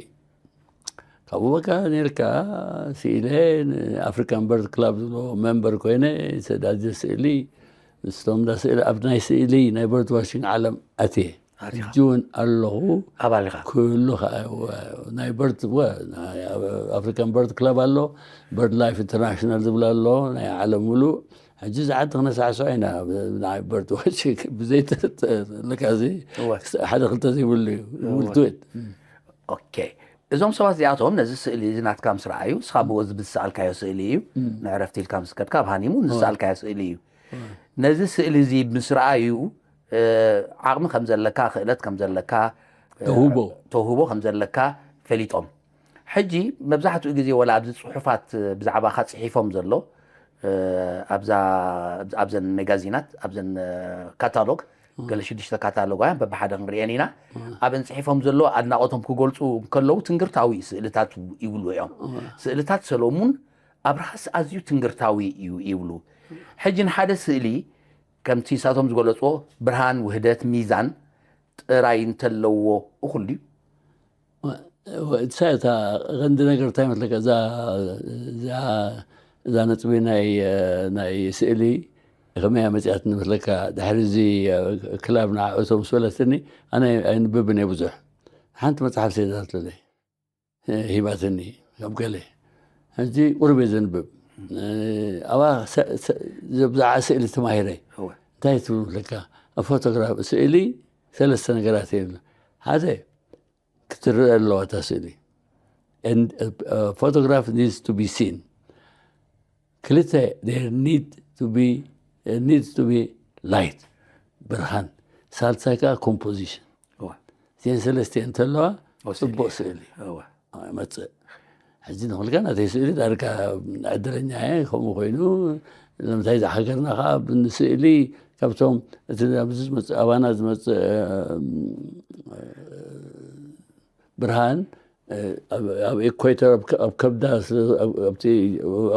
ካብኡ በቃ ነርካ ስኢለ ኣፍሪካን በርድ ክላብ ዝብሎ ሜምበር ኮይነ ሰዳዚ ስእሊ ምስቶም ዳ ስእሊ ኣብ ናይ ስእሊ ናይ በርድ ዋሽንግ ዓለም ኣትየ ሕጂ እውን ኣለኹ። ኣባል ኢኻ። ኩሉ ከዓ ናይ በርድ ኣፍሪካን በርድ ክለብ ኣሎ በርድ ላይፍ ኢንተርናሽናል ዝብል ኣሎ ናይ ዓለም ሙሉእ ሕጂ ዝዓዲ ክነሳዕስዖ ኢና ናይ በርድ ዋሽንግ ብዘይተለካ እዚ እወ። ሓደ ክልተ ዘይብሉ እዩ ውልትወት ኦኬ እዞም ሰባት እዚኣቶም ነዚ ስእሊ እዚ ናትካ ምስ ረኣዩ ንስኻ ብኡ ዝብዝሰኣልካዮ ስእሊ እዩ ንዕረፍቲ ኢልካ ምስ ከድካ ኣብ ሃኒሙን ዝሰኣልካዮ ስእሊ እዩ ነዚ ስእሊ እዚ ምስ ረኣዩ እ፣ ዓቕሚ ከም ዘለካ ክእለት ከም ዘለካ እ፣ ተውህቦ። ተውህቦ ከም ዘለካ ፈሊጦም ሕጂ መብዛሕትኡ ግዜ ወላ ኣብዚ ፅሑፋት ብዛዕባኻ ፅሒፎም ዘሎ እ፣ ኣብዛ ኣብዘን ሜጋዚናት ኣብዘን እ፣ ካታሎግ ገለ ሽዱሽተ ካታሎጋውያን በብሓደ ክንሪአን ኢና ኣብን ፅሒፎም ዘሎ ኣድናቆቶም ክገልፁ ከለዉ ትንግርታዊ ስእልታት ይብሉ እዮም ስእልታት ሰሎሙን ኣብርሃስ ኣዝዩ ትንግርታዊ እዩ ይብሉ ሕጂ ንሓደ ስእሊ ከምቲ ንሳቶም ዝገለፅዎ ብርሃን ውህደት ሚዛን ጥራይ እንተለዎ እኹል ድዩ እሳ እታ ቀንዲ ነገር እንታይ መስለካ እዛ እዛ እዛ ነጥቢ ናይ ናይ ስእሊ ከመያ መፅያት ንመስለካ ድሕሪ እዚ ክላብ ንዓእቶም ስበለትኒ ኣነ ኣይንብብን እየ ብዙሕ ሓንቲ መፅሓፍ ሴዛትለይ ሂባትኒ ካብ ገለ ሕጂ ቁርብ እየ ዘንብብ ኣብኣ ብዛዕባ ስእሊ ተማሂረ። እንታይ ትብለካ? ፎቶግራፍ ስእሊ ሰለስተ ነገራት የብሉ። ሓደ ክትረአ ኣለዋ እታ ስእሊ። Photograph needs to be seen። ክልተ need to be need to be light፣ ብርሃን። ሳልሳይ ከዓ ኮምፖዚሽን። እዚአን ሰለስተ እንተለዋ ጽቡቅ ስእሊ ይመጽእ። ሕጂ ንክልካ ናተይ ስእሊ ዳርጋ ዕድለኛ እየ። ከምኡ ኮይኑ ንምንታይ ዝሃገርና ከዓ ብንስእሊ ካብቶም እቲ ኣብዚ ዝመጽእ ኣባና ዝመጽእ ብርሃን ኣብ ኢኳተር ኣብ ከብዳ ኣብቲ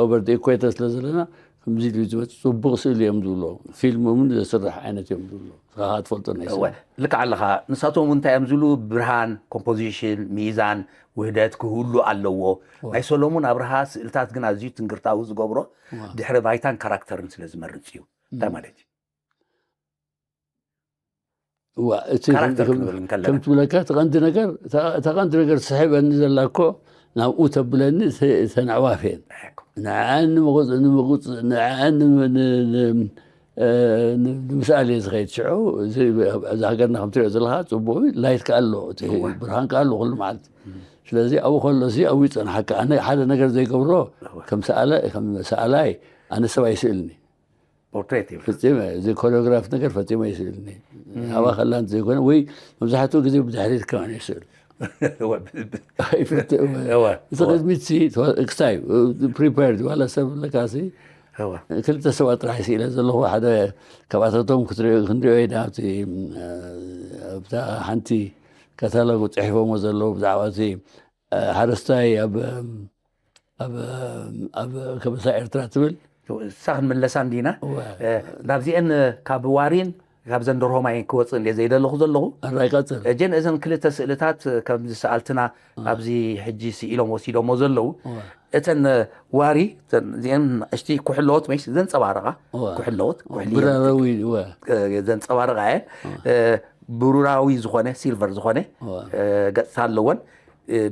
ኦቨር ኢኳተር ስለ ዘለና ከምዚ ኢሉ ዝመጽእ ጽቡቅ ስእሊ እዮም ዝብሎ። ፊልም እውን ዘስርሕ ዓይነት እዮም ዝብሎ። ንስኻ ትፈልጦ ናይ ስእሊ። ልክዕ ኣለኻ። ንሳቶም እንታይ እዮም ዝብሉ? ብርሃን፣ ኮምፖዚሽን፣ ሚዛን፣ ውህደት ክህሉ ኣለዎ። ናይ ሰሎሙን ኣብርሃ ስእልታት ግን ኣዝዩ ትንግርታዊ ዝገብሮ ድሕሪ ባይታን ካራክተርን ስለ ዝመርጽ እዩ። እንታይ ማለት እዩ? እዋ እቲ ከም ትብለካ እቲ ቀንዲ ነገር እታ ቀንዲ ነገር ትስሕበኒ ዘላ እኮ ናብኡ ተብለኒ እተን ኣዕዋፍ እየን። ንዕኣን ንምቑፅ ንምቑፅ ንዕኣን ንምስኣል እየ ዝኸይድ። ሽዑ እዚ ሃገርና ከም ትሪኦ ዘለኻ ፅቡቕ ላይት ከኣ ኣሎ፣ እቲ ብርሃን ከኣ ኣሎ ኩሉ መዓልቲ። ስለዚ ኣብኡ ከሎ እዚ ኣብኡ ይፀንሓካ። ኣነ ሓደ ነገር ዘይገብሮ ከም ሰኣላይ ኣነ ሰብ ኣይስእልኒ። ፖርትሬት እዩ። ፈጺመ እዚ ኮሪዮግራፍ ነገር ፈጺመ ይስእልኒ። ኣባ ከላንት ዘይኮነ ወይ መብዛሕትኡ ግዜ ብድሕሪት ከማን ይስእል። እዚ ቅድሚት ክስታይ ፕሪፐርድ ዋላ ሰብ ለካሲ ክልተ ሰባት ጥራሕ ይስኢለ ዘለኹ። ሓደ ካብኣታቶም ክንሪኦ ኢና ኣብቲ ኣብታ ሓንቲ ካታሎግ ፅሒፎሞ ዘለዉ ብዛዕባ እቲ ሓረስታይ ኣብ ኣብ ኣብ ከበሳ ኤርትራ ትብል እሳ ክንምለሳ እንዲና ናብዚአን ካብ ዋሪን ካብ ዘንደርሆማይ ክወፅእ እንደ ዘይደለኹ ዘለኹ ኣራይ ቀፅል እጀን እዘን ክልተ ስእልታት ከምዚ ሰኣልትና ኣብዚ ሕጂ ስኢሎም ወሲዶሞ ዘለዉ እተን ዋሪ እዚአን እሽቲ ኩሕለዎት መሽ ዘንፀባረቃ ኩሕለዎት ኩሕሊ ብራራዊ ዘንፀባረቃ እየን ብሩራዊ ዝኾነ ሲልቨር ዝኾነ ገፅታ ኣለወን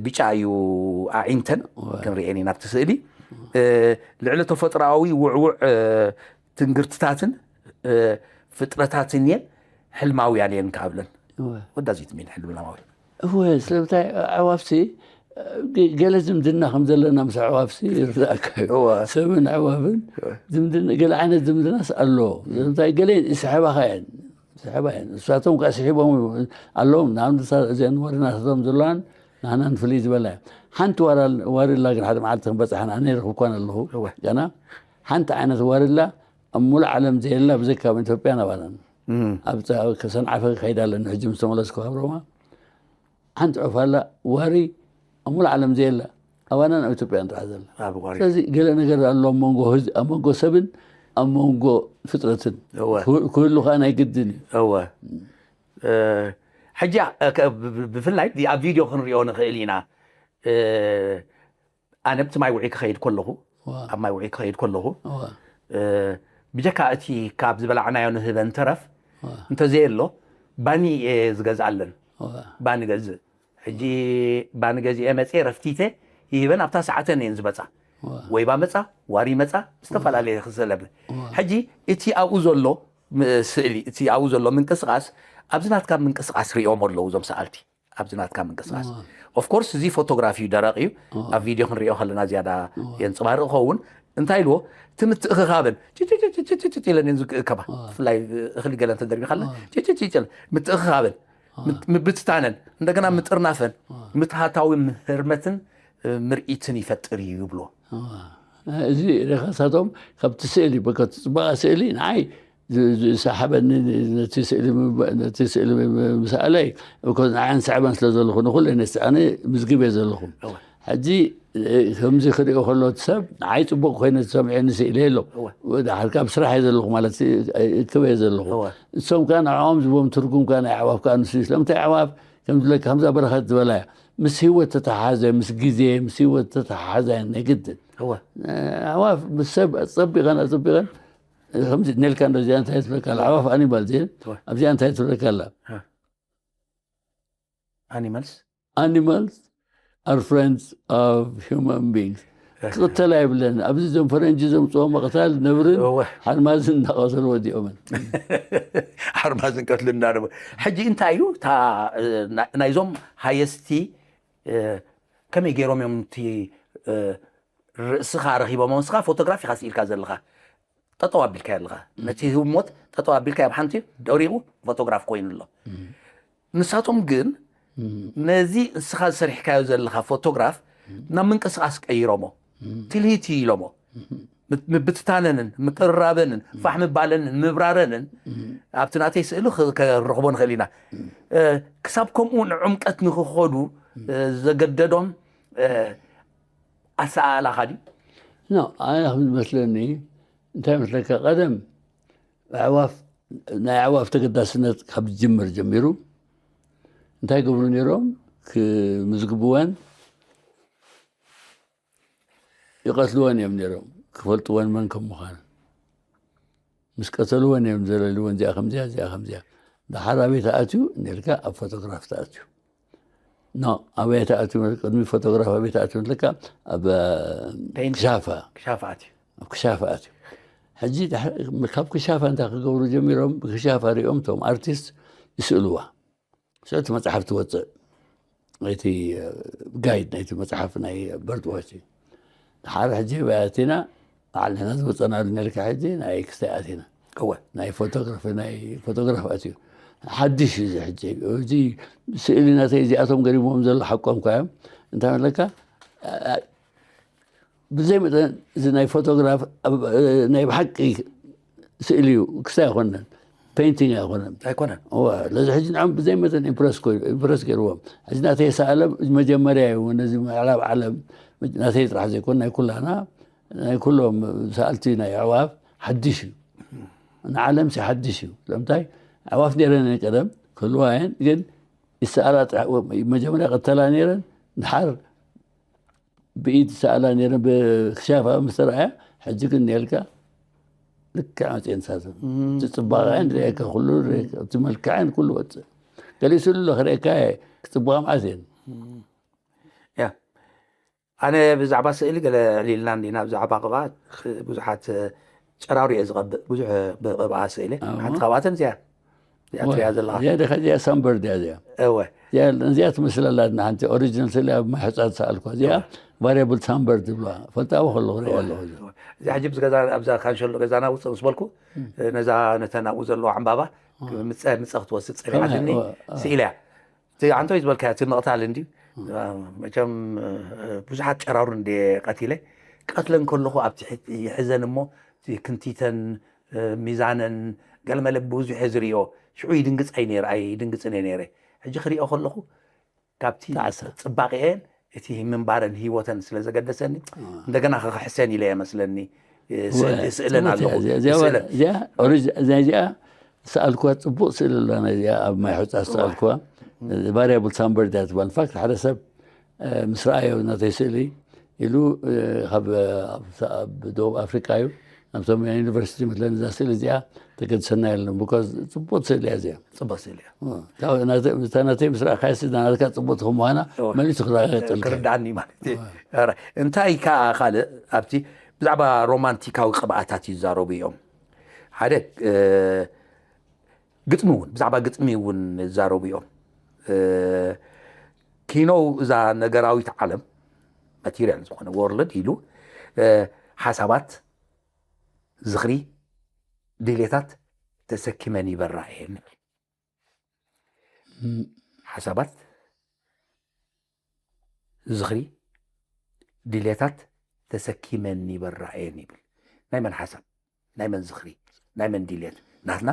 ብጫ እዩ ኣዒንተን ክንሪኤን ኢና ኣብቲ ስእሊ ልዕሊ ተፈጥሮኣዊ ውዕውዕ ትንግርትታትን ፍጥረታትን እየን ሕልማውያን እየን ክኣብለን ወዳዚት ሚን ሕልማዊ እወ ስለምንታይ ኣዕዋፍሲ ገለ ዝምድና ከም ዘለና ምስ ኣዕዋፍሲ ይርዳእካ እዩ ሰብን ኣዕዋፍን ገለ ዓይነት ዝምድናስ ኣሎ ስለምንታይ ገለ ይስሕባኻ እየን ስሕባ እየን። ንሳቶም ከኣ ስሒቦም ኣለዎም። ንኣብነት እዚአን ወሪ ናታቶም ዘለዋን ናህናን ፍልይ ዝበላ እያ። ሓንቲ ዋሪ ኣላ ግን ሓደ መዓልቲ ክንበጽሓን ኣነ ይረኽብኳን ኣለኹ ገና ሓንቲ ዓይነት ዋሪ ኣላ ኣብ ሙሉእ ዓለም ዘየላ ብዘይካ ኣብ ኢትዮጵያን ኣባናን ኣብ ሰንዓፈ ክኸይድ ኣለኒ ሕጂ ምስ ተመለስኩ ካብ ሮማ ሓንቲ ዑፍ ኣላ ዋሪ ኣብ ሙሉእ ዓለም ዘየላ ኣባናን ኣብ ኢትዮጵያን ጥራሕ ዘላ ኣብ ዋሪ ስለዚ ገለ ነገር ኣሎ ኣብ መንጎ ህዝ ኣብ መንጎ ሰብን ኣብ መንጎ ፍጥረትን እወ ክህሉ ከዓ ናይ ግድን እዩ እወ እ፣ ሕጂ እ፣ ከ- ብ- ብ- ብፍላይ እዚ ኣብ ቪድዮ ክንሪኦ ንኽእል ኢና እ፣ ኣነ ብቲ ማይ ውዒ ክኸይድ ከለኹ ኣብ ማይ ውዒ ክኸይድ ከለኹ እወ እ፣ ብጀካ እቲ ካብ ዝበላዕናዮ ንህበን ተረፍ እንተዘየሎ ባኒ እየ ዝገዝኣለን እወ ባኒ ገዝእ ሕጂ ባኒ ገዚኤ መፅየ ረፍቲተ ይህበን ኣብታ ሰዓተን እየን ዝመፃ ወይባ መፃ ዋሪ መፃ ዝተፈላለየ ክሰለብ ሕጂ እቲ ኣብኡ ዘሎ ስእሊ እቲ ኣብኡ ዘሎ ምንቅስቃስ ኣብዚ ናትካ ምንቅስቃስ ሪኦም ኣለዉ እዞም ሰኣልቲ ኣብዚ ናትካ ምንቅስቃስ ኦፍኮርስ እዚ ፎቶግራፊ እዩ ደረቅ እዩ ኣብ ቪድዮ ክንሪኦ ከለና ዝያዳ የንፅባርቅ ኸውን እንታይ ኢልዎ እቲ ምትእኽኻበን ጭጭጭጭጭጭጭ ኢለን እየን ዝእከባ ብፍላይ እኽሊ ገለ እንተደርቢኻለን ጭጭጭጭ ምትእኽኻበን ምብትታነን እንደገና ምጥርናፈን ምትሃታዊ ምህርመትን ምርኢትን ይፈጥር እዩ ይብሎ እዚ ሬኻሳቶም ካብቲ ስእሊ በከቲ ፅባቐ ስእሊ ንዓይ ዝሰሓበኒ ነቲ ስእሊ ምስኣለይ ንዓን ሰዕበን ስለ ዘለኹ ንኩለ ነስኣነ ምዝግብ እየ ዘለኹ ሕጂ ከምዚ ክሪኦ ከሎ እቲ ሰብ ንዓይ ፅቡቅ ኮይነ ዝሰምዐኒ ስእለ የሎ ድሓር ካብ ስራሕ እየ ዘለኹ ማለት ክበ እየ ዘለኹ እሶም ከዓ ንዕኦም ዝቦም ትርጉም ከዓ ናይ ኣዕዋፍ ከዓ ንስ ስለምንታይ ኣዕዋፍ ከም ዝብለካ ከምዛ በረኸት ዝበላ እያ ምስ ህይወት ተተሓሓዘ ምስ ግዜ ምስ ህይወት ተተሓሓዘ ናይ ግድን ኣዕዋፍ ምስ ሰብ ፀቢቐን ኣፀቢቐን ከምዚ ነልካ እንዶ እዚኣ እንታይ ትብለካ ኣላ ኣዕዋፍ ኣኒማል እዚአን ኣብዚኣ እንታይ ትብለካ ኣላ animals animals are friends of human beings ክቕተል ኣይብለን። ኣብዚ ዞም ፈረንጂ ዘምፅኦ መቕታል ነብርን እወ። ሓርማዝን እናቐተሉ ወዲኦምን። ሓርማዝን ቀትልን እናደበ ሕጂ እንታይ እዩ እታ ናይዞም ሃየስቲ ከመይ ገይሮም እዮም እቲ ርእስኻ ረኺቦም? ንስኻ ፎቶግራፍ ኢኻ ስኢልካ ዘለኻ፣ ጠጠው ኣቢልካ ኣለኻ። ነቲ ህሞት ጠጠው ኣቢልካ ኣብ ሓንቲ ደሪቑ ፎቶግራፍ ኮይኑ ኣሎ። ንሳቶም ግን ነዚ ንስኻ ዝሰሪሕካዮ ዘለኻ ፎቶግራፍ ናብ ምንቅስቃስ ቀይሮሞ፣ ትልሂት ኢሎሞ። ምብትታነንን ምቅርራበንን ፋሕ ምባለንን ምብራረንን ኣብቲ ናተይ ስእሊ ከረኽቦ ንኽእል ኢና። ክሳብ ከምኡ ንዕምቀት ንክኸዱ ዘገደዶም ኣሰኣእላኻ ድዩ? ኖ ኣነ ከም ዝመስለኒ እንታይ መስለካ፣ ቀደም ኣዕዋፍ ናይ ኣዕዋፍ ተገዳስነት ካብ ዝጅምር ጀሚሩ እንታይ ገብሩ ነይሮም? ክምዝግብወን ይቐትልወን እዮም ነይሮም፣ ክፈልጥወን መን ከም ምዃነን። ምስ ቀተልወን እዮም ዘለልወን፣ እዚኣ ከምዚኣ፣ እዚኣ ከምዚኣ። ደሓር ኣበይ ተኣትዩ ነልካ? ኣብ ፎቶግራፍ ተኣትዩ። ኖ ኣበይ ተኣትዩ? ቅድሚ ፎቶግራፍ ኣበይ ተኣትዩ ነልካ? ኣብ ፔንት። ክሻፋ ክሻፋ ኣትዩ። ኣብ ክሻፋ ኣትዩ። ሕጂ ድሓ- ካብ ክሻፋ እንታይ ክገብሩ ጀሚሮም? ብክሻፋ ሪኦም እቶም ኣርቲስት ይስእልዋ። ሰቲ መፅሓፍ ትወፅእ ናይቲ ጋይድ ናይቲ መፅሓፍ ናይ በርድ ዋች። ድሓር ሕጂ ኣበይ ኣቲና? በዓል ንሕና ዝወፀናሉ ነልካ ሕጂ ናይ ክስታይ ኣቲና እወ ናይ ፎቶግራፊ ናይ ፎቶግራፍ ኣትዩ። ሓድሽ እዩ እዚ ሕጂ። እዚ ስእሊ ናተይ እዚኣቶም ገሪሞም ዘሎ ሓቆም እኳ እዮም። እንታይ መለካ ብዘይ መጠን እዚ ናይ ፎቶግራፍ ኣብ- ናይ ብሓቂ ስእሊ እዩ፣ ክስታይ ኣይኮነን፣ ፔይንቲንግ ኣይኮነን። ኣይኮነን። እወ፣ ለዚ ሕጂ ንዓም ብዘይ መጠን ኢምፕረስ ኮይኑ ኢምፕረስ ገይርዎም። ሕጂ ናተይ ሰኣለ መጀመርያ እዩ ነዚ ምዕራብ ዓለም ናተይ ጥራሕ ዘይኮን ናይ ኩላና ናይ ኩሎም ሰኣልቲ ናይ ኣዕዋፍ ሓድሽ እዩ። ንዓለም ሲ ሓድሽ እዩ። ስለምንታይ ኣዕዋፍ ነይረን እየን ቀደም ክህልዋ እየን፣ ግን ይሰኣላ ጥራሕ- መጀመርያ ቀተላ ነይረን ድሓር ብኢድ ሰኣላ ነይረን ብክሻፋ ምስ ተረኣያ ሕጂ ግን ነልካ ልክዕ መፅኤን ሳዘን እቲ ፅባቐን ርኤካ ኩሉ ርኤካ እቲ መልክዐን ኩሉ ወፅእ ገሊሱ ኣሎ ክርእካ ክፅቡቃ መዓት እየን ያ ኣነ ብዛዕባ ስእሊ ገለ ዕሊልና እንዲና ብዛዕባ ቅብኣት ብዙሓት ጨራሩ እየ ዝቐብእ ብዙሕ ብቅብኣ ስእሊ ኣዎ። ሓንቲ ካብኣተን እዚኣ እዚኣ ትሪያ ዘለኻ እዚኣ ደካ እዚኣ ሳምበርድ እያ እዚኣ እወ እዚኣ እዚኣ ትመስለላ ሓንቲ ኦሪጂናል ስእሊ ኣብ ማይ ሕፃ ዝሰኣልኳ እዚኣ ቫሪያብል ሳምበርድ ይብለዋ ፈልጣዊ ከለኹ ሪኣ ኣለኹ እዚኣ እዚ ሕጂ ምስ ገዛ ኣብዛ ካንሸሎ ገዛና ውፅእ ምስ በልኩ ነዛ ነተን ኣብኡ ዘለዋ ዕምባባ ምፀ ምፀ ክትወስድ ፀኒሓትኒ እወ፣ እወ። ስኢላ እያ እቲ ኣንቶይ ዝበልካዮ እቲ ምቕታል እንድዩ መቸም ብዙሓት ጨራሩ እንደ ቀቲለ ቀትለን ከለኹ ኣብቲ ሕቲ ይሕዘን እሞ እቲ ክንቲተን ሚዛነን ገለመለ ብዙሕ እየ ዝርእዮ ሽዑ ይድንግፅ ኣይ ነይረ ኣይድንግፅን እየ ነይረ ሕጂ ክርእዮ ከለኹ ካብቲ ጣዕሳ። ፅባቐኤን እቲ ምንባረን ህይወተን ስለ ዘገደሰኒ እንደገና ክኽሕሰን ኢለ እየ መስለኒ ስእል- ወ- ስእለን ጽቡቅ ኣለኹ እያ። እዚኣ- ስእለን እዚኣ ኦሪጅ- እዚኣ ዝሰኣልኩዋ ጽቡቅ ስእሊ ኣለዋ። ናይ እዚኣ ኣብ ማይ ሑጻ ዝሰኣልኩዋ ቫሪያብል ሳምበርድ እያ ትበሃል። ኢንፋክት ሓደ ሰብ እ፣ ምስ ረኣዮ ናተይ ስእሊ ኢሉ እ፣ ካብ ኣብ- ኣብ ደቡብ ኣፍሪቃ እዩ ኣብቶም ዩኒቨርሲቲ መስለኒ እዛ ስእሊ እዚኣ ተገድሰና የለን ብኮዝ ጽቡቅ ስእሊ እያ እዚኣ። ፅቡቅ ስእሊ እያ እታ ናተ- እታ ናተይ ምስ ረኣኻያ ስእሊ ናትካ ጽቡቅ ትኾን ምዃና እወ። መሊሱ ክረጋገጠልካ እዩ። ክርዳኣኒ ማለት እዩ ኧረ፣ እንታይ ከዓ ካልእ ኣብቲ ብዛዕባ ሮማንቲካዊ ቅብኣታት ይዛረቡ እዮም ሓደ እ፣ ግጥሚ እውን ብዛዕባ ግጥሚ እውን ይዛረቡ እዮም እ፣ ኪኖው እዛ ነገራዊት ዓለም ማቴሪያል ዝኾነ ወርልድ ኢሉ እ፣ ሓሳባት ዝኽሪ ድሌታት ተሰኪመን ይበራ እየን ሓሳባት ዝኽሪ ድሌታት ተሰኪመን ይበራ እየን ይብል ናይ መን ሓሳብ ናይ መን ዝኽሪ ናይ መን ድሌት ናትና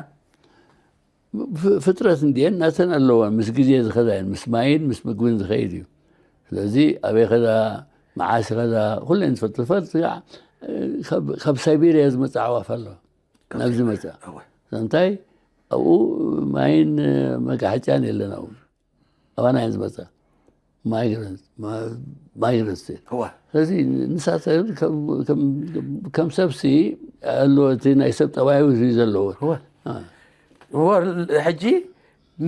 ፍ- ፍጥረት እንዲየን ናተን ኣለዋ ምስ ግዜ ዝኸዳ እየን ምስ ማይን ምስ ምግብን ዝኸይድ እዩ። ስለዚ ኣበይ ኸዳ መዓስ ኸዳ ኩለን ዝፈልጥ ፈልጥ ከዓ ካብ- ካብ ሳይቤሪያ ዝመፅእ ኣዕዋፍ ኣለዋ ናብዚ መፅኣ እወ። እንታይ ኣብኡ ማይን መጋሕጫን የለን ኣብኡ ኣባና እየን ዝመፅኣ ማይግረንት ማይግረንት እወ። ስለዚ ንሳተን ከም- ከም- ከም ሰብሲ ኣለዎ እቲ ናይ ሰብ ጠባዩ እዩ ዘለዎ እወ። እወ፣ ሕጂ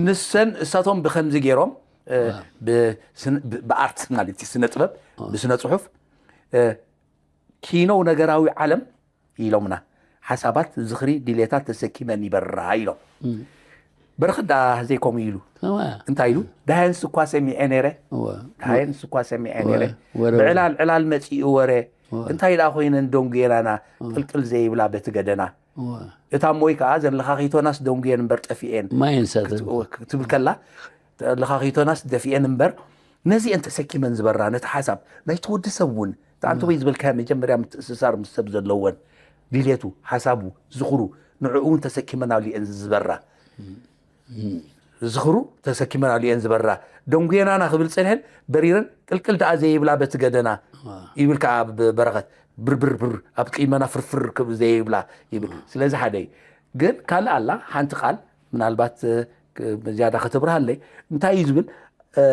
ንሰን እሳቶም ብከምዚ ገይሮም እ፣ ብስነ- ብ- ብኣርት ማለት እዩ ስነ ጥበብ ብስነ ፅሑፍ እ፣ ኪኖው ነገራዊ ዓለም ኢሎምና። ሓሳባት፣ ዝኽሪ፣ ድሌታት ተሰኪመን ይበራ ኢሎም። በረኸት ደኣ ዘይከምኡ ኢሉ። እንታይ ኢሉ? ደሃየንስ እኳ ሰሚዐ ነይረ። ደሃየንስ እኳ ሰሚዐ ነይረ። ብዕላል ዕላል መጺኡ ወረ። እንታይ ደኣ ኮይነን ደንጉየናና፣ ቅልቅል ዘይብላ በቲ ገደና። እታ እሞይ ከኣ ዘን ለኻኺቶናስ ደንጉየን እምበር ጠፊኤን ማየን ሳተን ክትብል ከላ፣ ለኻኺቶናስ ደፊኤን እምበር ነዚኤን ተሰኪመን ዝበራ፣ ነቲ ሓሳብ ናይቲ ወዲ ሰብ እውን፣ እቲ ኣንተ ወይ ዝበልካዮ መጀመርያ ምትእስሳር ምስ ሰብ ዘለወን፣ ድሌቱ፣ ሓሳቡ፣ ዝኽሩ፣ ንዕኡ እውን ተሰኪመናሉ እየን ዝበራ። ዝኽሩ ተሰኪመናሉ እየን ዝበራ። ደንጉየናና ክብል ጸኒሐን፣ በሪረን ቅልቅል ደኣ ዘይብላ በቲ ገደና ይብል ከኣ ብ-፣ በረኸት። ብርብርብር ኣብ ቅድመና ፍርፍር ክብ ዘይብላ ይብል። ስለዚ ሓደ እዩ። ግን ካልእ ኣላ፣ ሓንቲ ቃል ምናልባት፣ እ፣ ክ-፣ ዝያዳ ከተብርሃለይ፣ እንታይ እዩ ዝብል? እ፣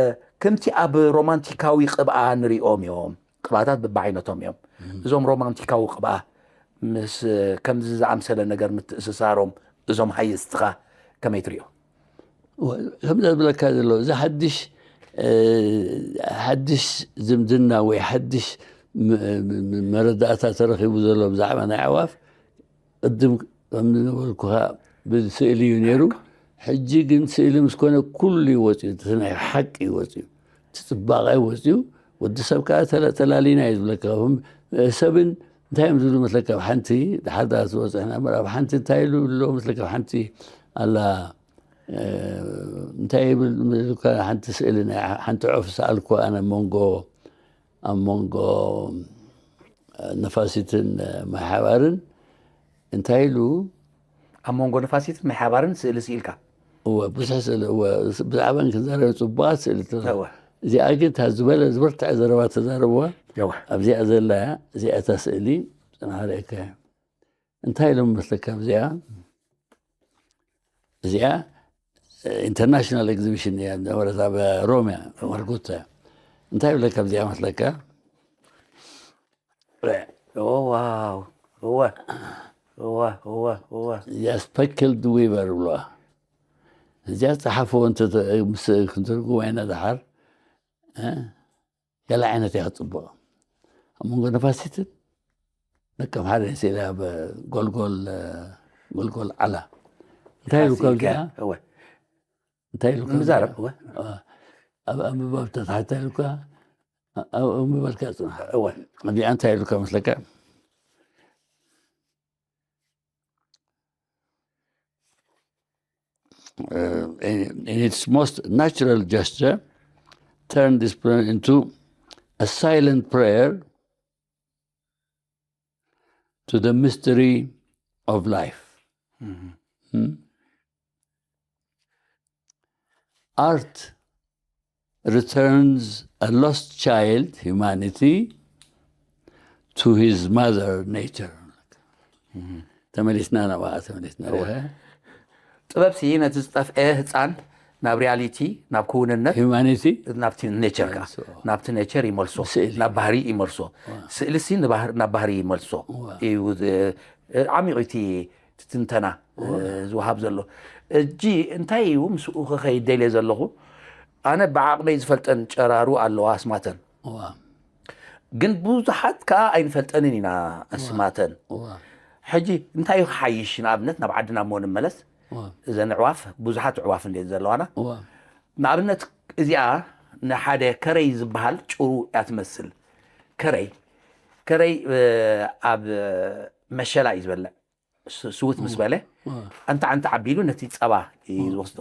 ከምቲ ኣብ ሮማንቲካዊ ቅብኣ ንሪኦም እዮም። ቅብኣታት በብዓይነቶም እዮም። እዞም ሮማንቲካዊ ቅብኣ ምስ ከምዚ ዝኣምሰለ ነገር ምትእስሳሮም፣ እዞም ሃየስትኻ ከመይ ትሪኦ? ወ-፣ ከምዚ ዝብለካ ዘሎ፣ እዚ ሓድሽ፣ እ፣ ሓድሽ ዝምድና ወይ ሓድሽ ም-፣ ም-፣ ም-፣ መረዳእታ ተረኺቡ ዘሎ ብዛዕባ ናይ ኣዕዋፍ፣ ቅድም ከም ዝነበርኩኻ ብስእሊ እዩ ነይሩ። ሕጂ ግን ስእሊ ምስ ኮነ ኩሉ እዩ ወፂኡ፣ እቲ ናይ ሓቂ እዩ ወፂኡ፣ እቲ ፅባቐ እዩ ወፂኡ። ወዲ ሰብ ከዓ ተላ-፣ ተላሊና እዩ ዝብለካ። ከም ሰብን እንታይ እዮም ዝብሉ መስለካ? ኣብ ሓንቲ ድሓር ዳ ዝበፅሕና እምበር፣ ኣብ ሓንቲ እንታይ ኢሉ ኣሎ መስለካ? ኣብ ሓንቲ ኣላ፣ እ፣ እንታይ ይብል መስለካ? ሓንቲ ስእሊ ናይ ሓንቲ ዑፍ ሰኣልኩ ኣነ፣ መንጎ፣ ኣብ መንጎ፣ እ፣ ነፋሲትን፣ እ፣ ማይ ሓባርን እንታይ ኢሉ? ኣብ መንጎ ነፋሲትን ማይ ሓባርን ስእሊ ስኢልካ? እወ፣ ብዙሕ ስእሊ፣ እወ፣ ስ-፣ ብዛዕባን ክንዛረብ ጽቡቓት ስእሊ ተዛ-፣ እወ። እዚኣ ግን እታ ዝበለ ዝበርትዐ ዘረባ ተዛረብዋ። እወ። ኣብዚኣ ዘላ እያ፣ እዚኣ እታ ስእሊ ጽናሕ ርእየካ እያ። እንታይ ኢሎም መስለካ ኣብዚኣ? እዚኣ፣ እ፣ ኢንተርናሽናል ኤግዚቢሽን እያ ዝነበረት ኣብ ሮም እያ፣ ማርጎታ እያ። እንታይ ይብለካ ኣብዚኣ መስለካ? ኦ፣ ዋው። እወ። እወ፣ እወ፣ እወ። እዚኣ ስፐክልድ ዊቨር ይብልዋ። እዚኣ ጸሓፍዎ እንተ-፣ ምስ-፣ ክንትርጉማ ኢና ደሓር፣ እ? ገለ ዓይነት እያ ክትጽብቕ። ኣብ መንጎ ነፋሲትን ደቀም ሓደ ስኢላ ኣብ ጎልጎል፣ ጎልጎል ዓላ። እንታይ ኢሉ ነፋሲት ካብዚኣ? እወ። እንታይ ኢሉ ምዛረብ፣ እወ። አ፣ ኣብ ኣንብባ ብተታሕታይ ኢሉካ፣ ኣብ ኣንብባልካ ጽናሕ። እወ። እዚኣ እንታይ ኢሉካ መስለካ? Uh, in, in its most natural gesture, turn this prayer into a silent prayer to the mystery of life. Hmm? Art returns a lost child, humanity, to his mother nature. ተመሊስና ናብኣ፣ ተመሊስና። እወ። ጥበብ ሲ ነቲ ዝጠፍአ ህፃን ናብ ሪያሊቲ፣ ናብ ክውንነት፣ ሂውማኒቲ? ናብቲ ኔቸር ከኣ፣ ይመልሶ። ናብቲ ኔቸር ይመልሶ፣ ስእሊ። ናብ ባህሪ ይመልሶ። ስእሊ ሲ ንባህር-፣ ናብ ባህሪ ይመልሶ። እወ። እዩ ዝ-፣ ዓሚቑ እቲ ትንተና፣ እወ። ዝወሃብ ዘሎ። እጂ እንታይ እዩ ምስኡ ክኸይድ ደልየ ዘለኹ? ኣነ ብዓቕመይ ዝፈልጠን ጨራሩ ኣለዋ ኣስማተን። እወ። ግን ብዙሓት ከኣ ኣይንፈልጠንን ኢና ኣስማተን። እወ። ሕጂ እንታይ እዩ ክሓይሽ? ንኣብነት ናብ ዓድና እሞ ንመለስ። እወ። እዘን ኣዕዋፍ፣ ብዙሓት ኣዕዋፍ እንድየን ዘለዋና። እወ። ንኣብነት እዚኣ ንሓደ ከረይ ዝበሃል ጭሩ እያ ትመስል። ከረይ፣ ከረይ፣ እ፣ ኣብ መሸላ እዩ ዝበልዕ። ስ-፣ ስውት ምስ በለ፣ ኣንታ፣ ኣንታ ዓቢሉ ነቲ ጸባ እዩ ዝወስዶ።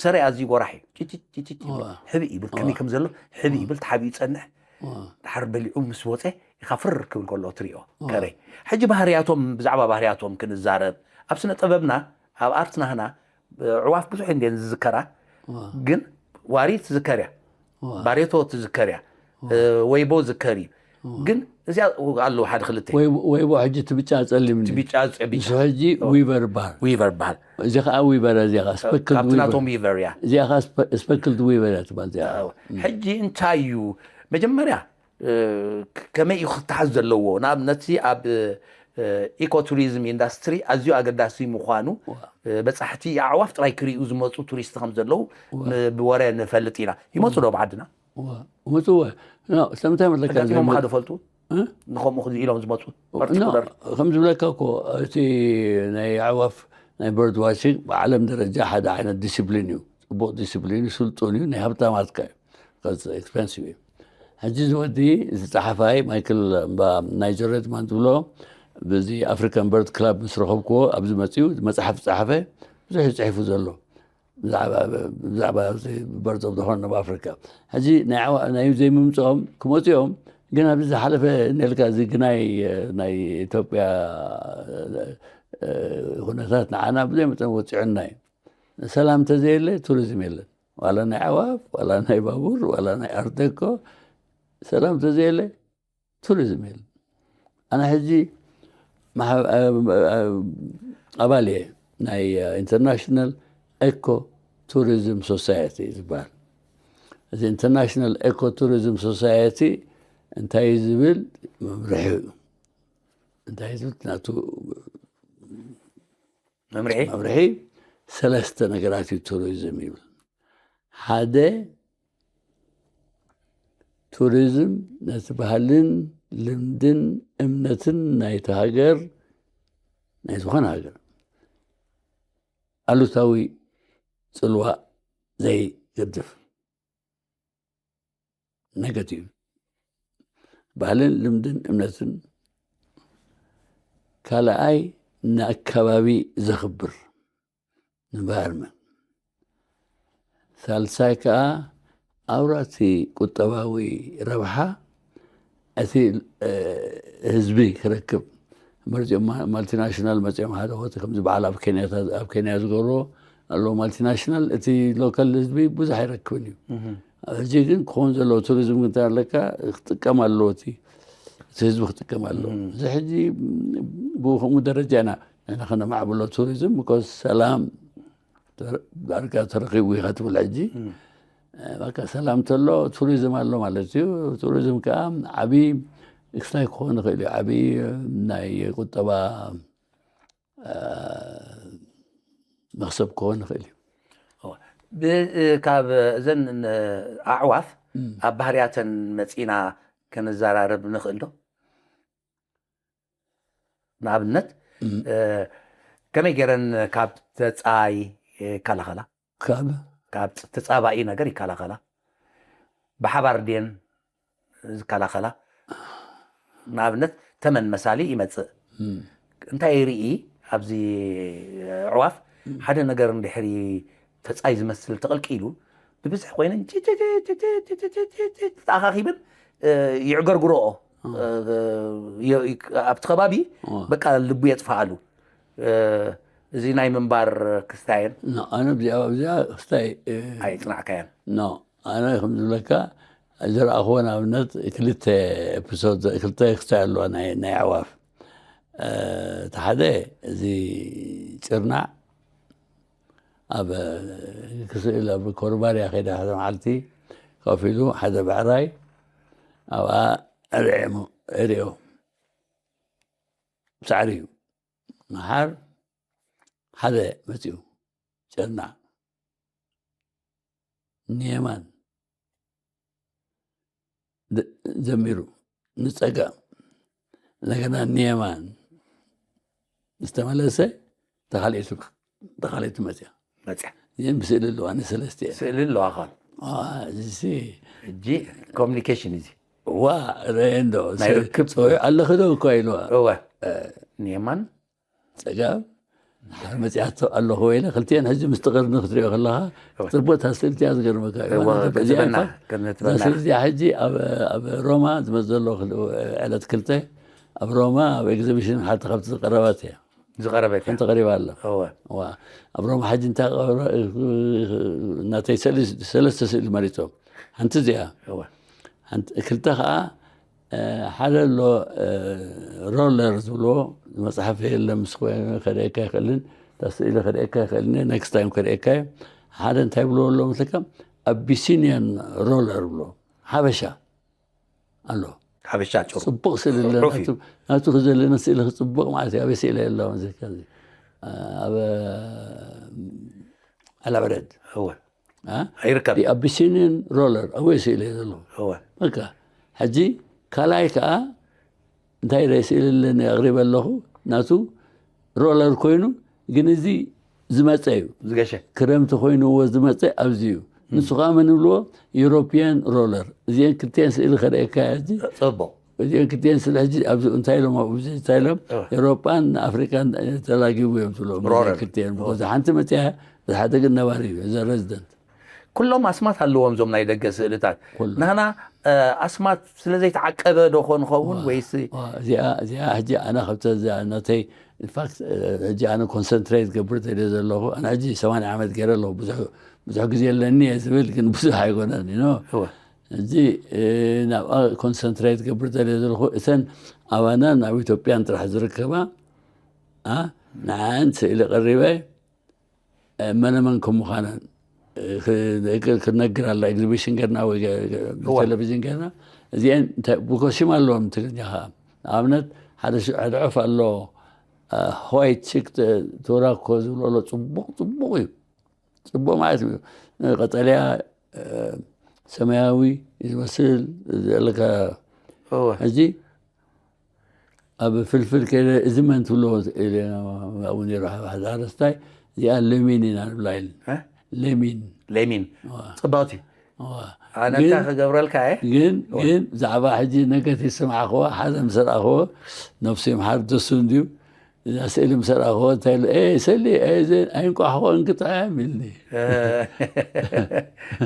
ሰረይ ኣዝዩ ጎራሕ እዩ። ጭጭጭ፣ ጭጭጭ ይብል። ሕብእ ይብል። ከመይ ከም ዘሎ ሕብእ ይብል፣ ተሓቢኡ ይጸንሕ። ድሓር በሊዑ ምስ ወጸ፣ ኢኻ ፍርር ክብል ከሎ ትሪኦ፣ ከረይ። ሕጂ ባህርያቶም፣ ብዛዕባ ባህርያቶም ክንዛረብ፣ ኣብ ስነ ጥበብና፣ ኣብ ኣርት ናህና፣ ኣዕዋፍ ብዙሕ እንድየን ዝዝከራ፣ ግን ዋሪ ትዝከር እያ፣ ባሬቶ ትዝከር እያ፣ እ፣ ወይቦ ዝከር እዩ። ግን እዚኣ ኣለዉ ሓደ ክልተ። ወይ-፣ ወይቦ ሕጂ እቲ ብጫ ጸሊም እቲ እንድዩ። ብጫ ጸ-፣ ብጫ። ንሱ ሕጂ ዊቨር ይበሃል። ዊቨር ይበሃል። እዚ ኸኣ ዊቨር እያ፣ እዚኣ ኸኣ ስፐክልድ ካብቲ ዊቨር። ናቶም ዊቨር እያ። እዚኣ ኸኣ ስፐ-፣ ስፐክልድ ዊቨር እያ ትበሃል እዚኣ። ሕጂ እንታይ እዩ መጀመርያ እ፣ ከመይ እዩ ክተሓዝ ዘለዎ? ንኣብነት፣ ኣብ፣ እ፣ ኢኮ ቱሪዝም ኢንዳስትሪ ኣዝዩ ኣገዳሲ ምዃኑ፣ እ፣ በጻሕቲ ኣዕዋፍ ጥራይ ክርእዩ ዝመጹ ቱሪስት ከም ዘለዉ ን-፣ ብወረ ንፈልጥ ኢና። ይመጹ ዶ ኣብ ዓድና? እወ፣ ይመጹ እወ። ኖ፣ ስለምንታይ መለካ ኣጋጢሞም ዘም-፣ ዶ ፈልጡ? እ? ንኸምኡ ክዚ ኢሎም ዝመፁ ኖ፣ ከም ዝብለካ እኮ እቲ ናይ ኣዕዋፍ ናይ በርድ ዋቺንግ ብዓለም ደረጃ ሓደ ዓይነት ዲስፕሊን እዩ። ፅቡቕ ዲስፕሊን እዩ፣ ስልጡን እዩ፣ ናይ ሃብታማትካ እዩ፣ ኤክስፐንሲቭ እዩ። ሕጂ እዚ ወዲ እዚ ጸሓፋይ ማይክል ናይጀል ሬድማን ዝብሎ ብዚ ኣፍሪካን በርድ ክላብ ምስ ረኸብክዎ ኣብዚ መፅኡ መፅሓፍ ዝፀሓፈ ብዙሕ እዩ ፅሒፉ ዘሎ ብዛዕባ በርድ ኦፍ ሆርን ኣብ ኣፍሪካ። ሕጂ ናይ ዘይምምፅኦም ክመፅኦም ግን ኣብዚ ዝሓለፈ ነልካ እዚ ግናይ ናይ ኢትዮጵያ ኩነታት ንዓና ብዘይ መጠን ወፂዑና እዩ። ሰላም ተዘየለ ቱሪዝም የለን። ዋላ ናይ ኣዕዋፍ ዋላ ናይ ባቡር ዋላ ናይ ኣርቴኮ ሰላም ተዘየለ ቱሪዝም የለን። ኣነ ሕጂ ኣባል እየ ናይ ኢንተርናሽናል ኤኮ ቱሪዝም ሶሳይቲ ዝበሃል። እዚ ኢንተርናሽናል ኤኮ ቱሪዝም ሶሳይቲ እንታይ ዝብል መምርሒ እዩ። እንታይ ዝብል ናቱ መምርሒ መምርሒ ሰለስተ ነገራት እዩ ቱሪዝም ይብል። ሓደ ቱሪዝም ነቲ ባህልን ልምድን እምነትን ናይቲ ሃገር ናይ ዝኾነ ሃገር ኣሉታዊ ፅልዋ ዘይገድፍ ነገቲቭ ባህልን ልምድን እምነትን ካልኣይ ንኣከባቢ ዘኽብር ኢንቫይሮንመንት ሳልሳይ ከዓ ኣውራቲ ቁጠባዊ ረብሓ እቲ ህዝቢ ክረክብ መርፂኦም ማልቲናሽናል መፅኦም ሓደ ወቲ ከምዚ በዓል ኣብ ኬንያ ዝገብርዎ ኣለዎ ማልቲናሽናል እቲ ሎካል ህዝቢ ብዙሕ ኣይረክብን እዩ። ሕጂ ግን ክኾን ዘለዎ ቱሪዝም ግን ኣለካ ክጥቀም ኣለዎ እቲ ህዝቢ ክጥቀም ኣለዎ። እዚ ሕጂ ብኡ ከምኡ ደረጃ ኢና ንሕና ከነማዕብሎ ቱሪዝም because ሰላም ዳርጋ ተረኺቡ ኢኻ ትብል ሕጂ በቃ ሰላም ተሎ ቱሪዝም ኣሎ ማለት እዩ። ቱሪዝም ከዓ ዓብዪ ክስታይ ክኾን ይኽእል እዩ። ዓብዪ ናይ ቁጠባ መኽሰብ ክኾን ይኽእል እዩ። ካብ እዘን ኣዕዋፍ ኣብ ባህርያተን መፂና ክንዘራረብ ንኽእል ዶ? ንኣብነት ከመይ ገይረን ካብ ተፃይ ይከላኸላ? ካብ ካብ ተፃባኢ ነገር ይከላኸላ? ብሓባር ድየን ዝከላኸላ? ንኣብነት ተመን መሳሊ ይመፅእ። እንታይ ይርኢ ኣብዚ ኣዕዋፍ ሓደ ነገር እንድሕሪ ተፃይ ዝመስል ተቐልቂሉ ብብዝሒ ኮይነን ተኣኻኺበን ይዕገርግረኦ ኣብቲ ከባቢ በቃ ልቡ የጥፍኣሉ። እዚ ናይ ምንባር ክስታየን ኣነ ብዚኣ ኣብዚኣ ክስታይ ኣይፅናዕካያን ኖ ኣነ ከም ዝብለካ ዝረኣኽዎ ንኣብነት ክልተ ኤፒሶድ ክልተ ክስታይ ኣለዋ ናይ ኣዕዋፍ እቲ ሓደ እዚ ጭርናዕ ኣብ ክስእል ኣብ ኮርባርያ ከይደ ሓደ መዓልቲ ኮፍ ኢሉ ሓደ ብዕራይ ኣብኣ ርዕሞ ርዮ ሳዕሪ እዩ መሓር ሓደ መፅኡ ጨና ኒየማን ዘሚሩ ንፀጋም እንደገና ኒየማን ዝተመለሰ ተኻልኤቱ መፅያ መፅያ ይህን ብስእሊ ኣለዋ ንሰለስተ ስእሊ ኣለዋ ኻል እዚ እጂ ኮሚኒኬሽን እዚ ዋ ረእየ እንዶ ናይ ርክብ ኣለኺ ዶ እኳ ኢልዋ እወ ኒየማን ፀጋም ሓር መፅያቶ ኣለኹ ወይለ ክልቲአን ሕጂ ምስ ትቕርኒ ክትሪኦ ከለኻ ክትርቦ እታ ስእልቲ እያ ዝገርመካ እዩ። እወ፣ ማለት በዚኣ ክትበና- እኳ ክትበና- እዛ ስእልቲ እያ ሕጂ ኣብ ኣብ ሮማ ዝመዘሎ ዕለት ክልተ ኣብ ሮማ ኣብ ኤግዚቢሽን ሓንቲ ካብቲ ዝቀረባት እያ። ዝቐረበት እያ። ሓንቲ ቀሪባ ኣላ። እወ፣ ዋ ኣብ ሮማ ሕጂ እንታይ ቀረ- እናተይ ሰለ- ሰለስተ ስእሊ መሪፆም ሓንቲ እዚኣ እወ። ሓንቲ- ክልተ ከዓ እ፣ ሓደ ኣሎ እ፣ ሮለር ዝብልዎ መፅሓፍ የለ ምስ ኮይኑ ከርእየካ ይኽእልን እታ ስእሊ ከርእየካ ይኽእልን ኔክስት ታይም ከርእየካ እየ። ሓደ እንታይ ብልዎ ኣሎ መስለካ ኣቢሲኒያን ሮለር ብሎ ሓበሻ ኣሎ ሓበሻ ጭሩ ፅቡቅ ስእሊ ኣሎ ጽሑፍ እዩ። ናቱ- ናቱ ክዘለና ስእሊ ክፅቡቅ ማለት እዩ ኣበይ ስእሊ ኣሎ መዘካ ኣብ ዓላበረድ እወ አ? ኣይርከብ ኣቢሲኒን ሮለር ኣበይ ስእሊ ዘሎ እወ በቃ ሕጂ ካልኣይ ከዓ እንታይ ደ ስእሊ ኣለኒ ኣቕሪበ ኣለኹ። ናቱ ሮለር ኮይኑ፣ ግን እዚ ዝመፀ እዩ። ዝገሸ። ክረምቲ ኮይንዎ ዝመፀ ኣብዚ እዩ። ንሱ ከዓ መን ይብልዎ? ዩሮፒያን ሮለር። እዚአን ክልቲአን ስእሊ ከርእየካ ሕጂ። ፅቡቅ። እዚአን ክልቲአን ስእሊ ሕጂ ኣብዚ እንታይ ኢሎም ኣብኡ እንታይ ኢሎም? ኤሮጳን ኣፍሪቃን ተላጊቡ እዮም ዝብሎ። ሮለር። ክልቲአን ብኮዛ ሓንቲ መፅያ፣ ሓደ ግን ነባሪ እዩ፣ እዚ ሬዚደንት። ኩሎም ኣስማት ኣለዎም እዞም ናይ ደገ ስእልታት። ናህና ኣስማት ስለ ዘይተዓቀበ ዶ ኾን ኸውን ወይስ? እዚኣ እዚኣ ሕጂ ኣነ ከብተ እዚኣ ናተይ ኢንፋክት ሕጂ ኣነ ኮንሰንትሬት ገብር ተደ ዘለኹ ኣነ ሕጂ ሰማንያ ዓመት ገይረ ኣለኹ። ብዙሕ ግዜ ኣለኒ እየ ዝብል ግን ብዙሕ ኣይኮነን ኖ። እዚ ናብኣ ኮንሰንትሬት ገብር ተደ ዘለኹ እተን ኣባናን ኣብ ኢትዮጵያን ጥራሕ ዝርከባ ንዓን ስእሊ ቀሪበ መነመን ከም ምዃነን ክነግር ኣላ። ኤግዚቢሽን ገርና ወይ ቴሌቪዥን ገርና እዚአን ብኮሽም ኣለዎም ትግርኛ ከዓ ንኣብነት ሓደ ዕፍ ኣሎ። ዋይት ቺክ ቶራኮ ዝብሎ ኣሎ። ፅቡቅ ፅቡቅ እዩ። ፅቡቅ ማለት እዩ። ቀጠልያ ሰማያዊ ዝመስል ዘለካ ሕጂ ኣብ ፍልፍል ከይደ እዚ መን ትብሎ ኢለ ኣብኡ ነይሩ ሓደ ሓረስታይ። እዚኣ ለሚን ኢና ንብላ ኢል ለሚን ለሚን ጽባውቲ ኣነ ግን እንታይ ክገብረልካ እየ ግን ግን ብዛዕባ ሕጂ ነገቲቭ ዝሰማዕኽዎ ሓደ ምስ ረኣኽዎ ነብሱ ይምሓር ደሱ እንድዩ እዛ ስእሊ ምስ ረኣኽዎ እንታይ ኢሉ ኤ ሰሊ ኣይንቋሕኽዎን ክጥዕም ኢልኒ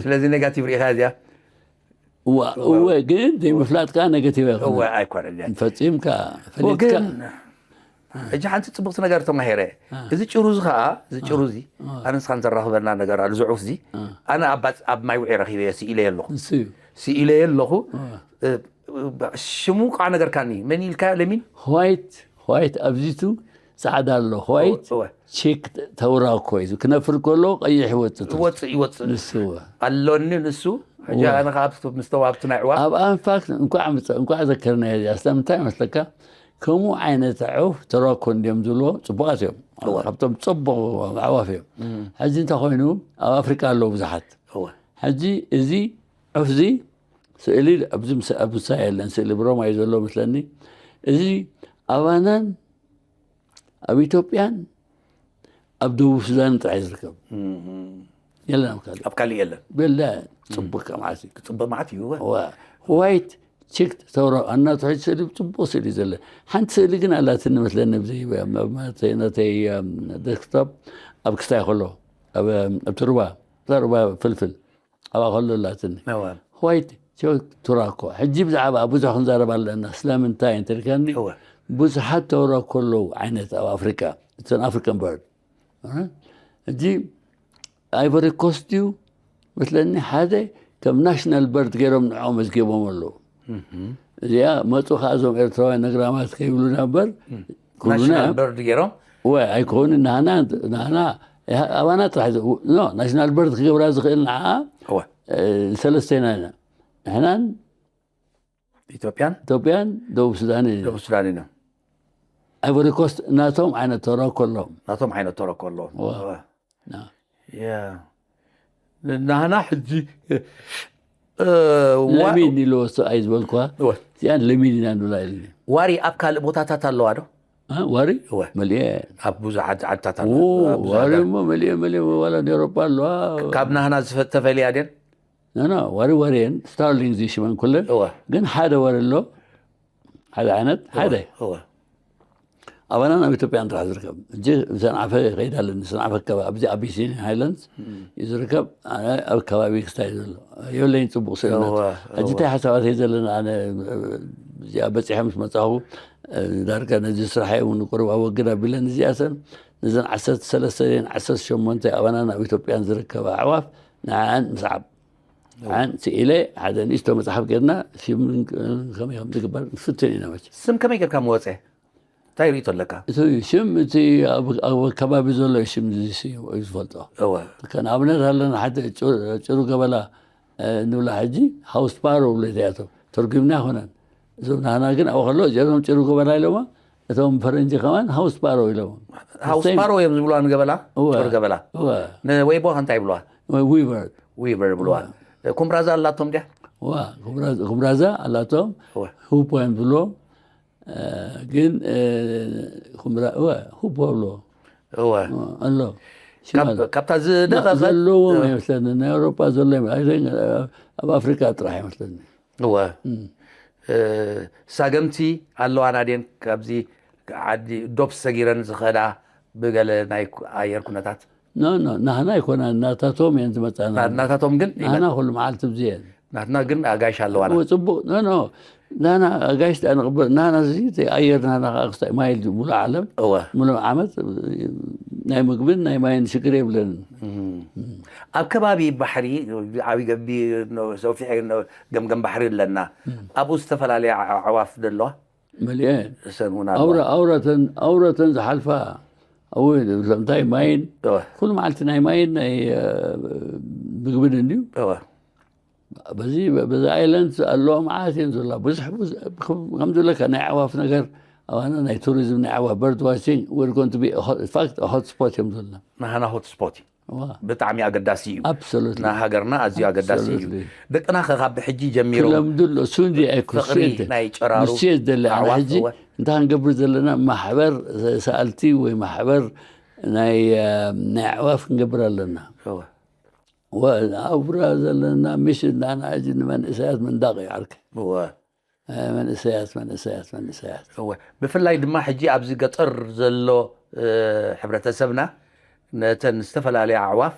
ስለዚ ኔጋቲቭ ርኢኻ እዚኣ እዋ እወ ግን ዘይምፍላጥ ከዓ ነገቲቭ ኣይኮነ እወ ኣይኮነን ፈፂምካ እወ ፈሊጥካ ግን ሕጂ ሓንቲ ፅቡቅቲ ነገር ተማሂረ እዚ ጭሩ እዚ ከዓ እዚ ጭሩ እዚ ኣነ ንስኻን ዘራኽበና ነገር ኣሉ ዝዑፍ እዚ ኣነ ኣብ ባፅ- ኣብ ማይ ውዒ ረኺበ ስኢለየ ኣለኹ ንሱ እዩ ስኢለየ ኣለኹ እ፣ ሽሙ ከዓ ነገርካኒ መን ኢልካ ለሚን ዋይት ዋይት ኣብዚቱ ፃዕዳ ኣሎ ዋይት እወ። ቺክ ተውራ እኮ እዩ ክነፍር ከሎ ቀይሕ ይወፅእ ይወፅእ ይወፅእ ንሱ እወ ኣሎኒ ንሱ ሕጂ ኣነ ከዓ ኣብቲ- ምስ ተዋብቲ ናይ ዕዋ ኣብ ኣንፋክት እንኳዕ ምፀ እንኳዕ ዘከርና እያ እዚኣ ስለምንታይ መስለካ ከምኡ ዓይነት ዕፍ ተራኮ እንዲዮም ዝብልዎ ፅቡቃት እዮም እወ። ካብቶም ፅቡቅ ኣዕዋፍ እዮም ሕጂ እንታይ ኮይኑ ኣብ ኣፍሪካ ኣለዉ ብዙሓት እወ ሕጂ እዚ ዕፍዚ ስእሊ ኣብዚ ምስ- ኣብ ምሳይ የለን ስእሊ ብሮማ እዩ ዘሎ መስለኒ እዚ ኣባናን ኣብ ኢትዮጵያን ኣብ ደቡብ ሱዳን ጥራይ ዝርከብ የለን ኣብ ካልእ ኣብ ካልእ የለን በለ ፅቡቅ ከማዓት እዩ ክፅብቅ ማለት እዩ እወ ዋይት ቺክ ተውራ ኣናቱ ሕጂ ስእሊ ፅቡቅ ስእሊ ዘለ ሓንቲ ስእሊ ግን ኣላትኒ መስለኒ ኣብዚ ናተይ ዴስክቶፕ ኣብ ክስታይ ከሎ ኣብ ኣብቲ ሩባ እዛ ሩባ ፍልፍል ኣብኣ ከሎ ኣላትኒ እወ ዋይት ቺክ ቱራኮ ሕጂ ብዛዕባ ብዙሕ ክንዛረብ ኣለና ስለምንታይ እንተልካኒ እወ ብዙሓት ተውራ ከለዉ ዓይነት ኣብ ኣፍሪካ እተን ኣፍሪካን በርድ ሕጂ ኣይቨሪ ኮስት እዩ መስለኒ ሓደ ከም ናሽናል በርድ ገይሮም ንዕኦም መዝጊቦም ኣለዉ እዚኣ መፁ ከዓ እዞም ኤርትራውያን ነግራማት ከይብሉና እምበር ኩሉና ናሽናል በርድ ገይሮም ወ ኣይኮኑ ናና ናና ኣባና ጥራሕ ኖ ናሽናል በርድ ክገብራ ዝኽእል ንዓ እወ ሰለስተና ኢና ንሕናን ኢትዮጵያን ኢትዮጵያን ደቡብ ሱዳን ደቡብ ሱዳን ኢና ኣይቨሪ ኮስት ናቶም ዓይነት ተረኮ ኣለዎም ናቶም ዓይነት ተረኮ ኣለዎም እወ። እወ። ና። ያ። ናህና ሕጂ እ፣ ዋ- ለሚን ኢልዎ ሰብኣይ ዝበልኳ እወ። እዚኣን ለሚን ኢና ንብላ ኢልኒ ዋሪ ኣብ ካልእ ቦታታት ኣለዋ ዶ እ፣ ዋሪ እወ። መሊአ ኣብ ብዙሓት ዓድታት ኦ፣ ኣለዋ ብዙሓት ዋሪ ዓድታት። እሞ መሊአ መሊአ ዋላ ኔሮፓ ኣለዋ ካብ ናህና ዝፈ- ተፈልያ ድን ኖ ኖ ዋሪ ዋሪ እየን ስታርሊንግ እዚ ሽመን ኩለን እወ ግን ሓደ ዋሪ ኣሎ ሓደ ዓይነት ሓደ እወ ኣባና ናብ ኢትዮጵያ ጥራሕ ዝርከብ እጂ ሰንዓፈ ይኸይድ ኣለኒ ሰንዓፈ ኣከባቢ ኣብዚ ኣቢሲኒ ሃይላንድስ እዩ ዝርከብ ኣነ ኣብ ከባቢ ክስታይ ዘሎ የብለይን ፅቡቅ ስእልነት እወ፣ ሕጂ እንታይ ሓሳባት እየ ዘለና ኣነ እዚኣ በፂሐ ምስ መፃኹ ዳርጋ ነዚ ስራሕ እውን ቁሩብ ኣወግድ ኣቢለን እዚኣተን ነዘን ዓሰርተ ሰለስተ ዓሰርተ ሸሞንተ ኣባና ናብ ኢትዮጵያን ዝርከባ ኣዕዋፍ ንዓን ምስዓብ ንዓን ስኢለ ሓደ ንእሽቶ መፅሓፍ ጌርና ሽምን ከመይ ከም ዝግበር ንፍትን ኢና መቸ ስም ከመይ ጌርካ መወፀ እንታይ ርእቶ ኣለካ እቲ ሽም እቲ ኣብ ኣብ ከባቢ ዘሎ ሽም ዝስዩ እዩ ዝፈልጦ እወ ከን ኣብነት ኣለና ሓደ ጭሩ- ጭሩ ገበላ እ፣ ንብላ ሕጂ ሃውስ ፓሮ ብሎ እዚኣቶም ተርጉምና ኣይኮነን እዞም ናህና ግን ኣብኡ ከሎ እዚኣቶም ጭሩ ገበላ ኢሎማ እቶም ፈረንጂ ከማን ሃውስ ፓሮ ኢሎም ሃውስ ፓሮ እዮም ዝብልዋ ንገበላ እወ። ጭሩ ገበላ እወ ንወይቦ እንታይ ይብልዋ ወይ ዊቨር ዊቨር ይብልዋ ኩምብራዛ ኣላቶም ድያ እዋ ኩምብራዛ- ኩምብራዛ ኣላቶም እወ ሁፖ እዮም ዝብሎም እ፣ ግን እ፣ ኩምራ እወ፣ ሁቦ ኣሎ። እወ ኣሎ። ካብ- ሽማል ካብታ ዝደቐቐት ዘለዎም ኣይመስለኒ፣ ናይ ኣውሮጳ ዘሎ ኣይመስለኒ። I think፣ ኣብ ኣፍሪካ ጥራሕ ኣይመስለኒ። እወ እ፣ ሳገምቲ ኣለዋና ድየን ካብዚ ዓዲ ዶብ ሰጊረን ዝኸዳ ብገለ ናይ ኣየር ኩነታት? ኖ ኖ፣ ናህና ኣይኮና፣ ናታቶም እየን ዝመፃና። ናታቶም ግን ናህና ኩሉ መዓልቲ ብዚ እየን። ናትና ግን ኣጋይሽ ኣለዋና። እወ፣ ፅቡቅ። ኖ ኖ፣ ናና ኣጋይሽ ንቕበል። ናና እዚ ኣየር ናና ከዓ ክስታይ ማይል ሙሉእ ዓለም እወ ሙሉእ ዓመት ናይ ምግብን ናይ ማይን ሽግር የብለንን። ኣብ ከባቢ ባሕሪ ዓብይ ገቢ ሰፊሕ ገምገም ባሕሪ ኣለና። ኣብኡ ዝተፈላለያ ኣዕዋፍ ዘለዋ መሊአን ሰንሁና ኣውረተን ኣውረተን ዝሓልፋ። እው፣ ስለምንታይ ማይን ኩሉ መዓልቲ ናይ ማይን ናይ እ፣ ምግብን እንድዩ። በዚ በዚ ኣይላንድ ኣሎ መዓት እየን ዘሎ። ብዙሕ ብዙሕ ከም ዝብለካ ናይ ኣዕዋፍ ነገር ኣባና ናይ ቱሪዝም ናይ ኣዕዋፍ በርድ ዋቺንግ፣ we're going to be a hot- in fact hot spot እዮም ዘለና። ናህና ሆትስፖት እዩ። እዋ፣ ብጣዕሚ ኣገዳሲ እዩ። absolutely ንሃገርና ኣዝዩ ኣገዳሲ እዩ። Absolutely። ደቅና ከ ካብ ሕጂ ጀሚሮም ክለምዱ ኣሎ። እሱ እንዲ ኣይኮ ፍቕሪ ናይ ጨራሩ ንሱ እየ ዝደሊ። ኣነ ኣዕዋፍ ሕጂ እወ። እንታይ ክንገብር ዘለና፣ ማሕበር ሰኣልቲ ወይ ማሕበር ናይ እ፣ ናይ ኣዕዋፍ ክንገብር ኣለና። እወ። ወ- ኣብራ ዘለና ሚሽን ናና ሕጂ ንመንእሰያት ምንዳቕ እዩ ዓርከይ። እወ። እ፣ መንእሰያት መንእሰያት መንእሰያት እወ። ብፍላይ ድማ ሕጂ ኣብዚ ገጠር ዘሎ እ፣ ሕብረተሰብና ነተን ዝተፈላለያ ኣዕዋፍ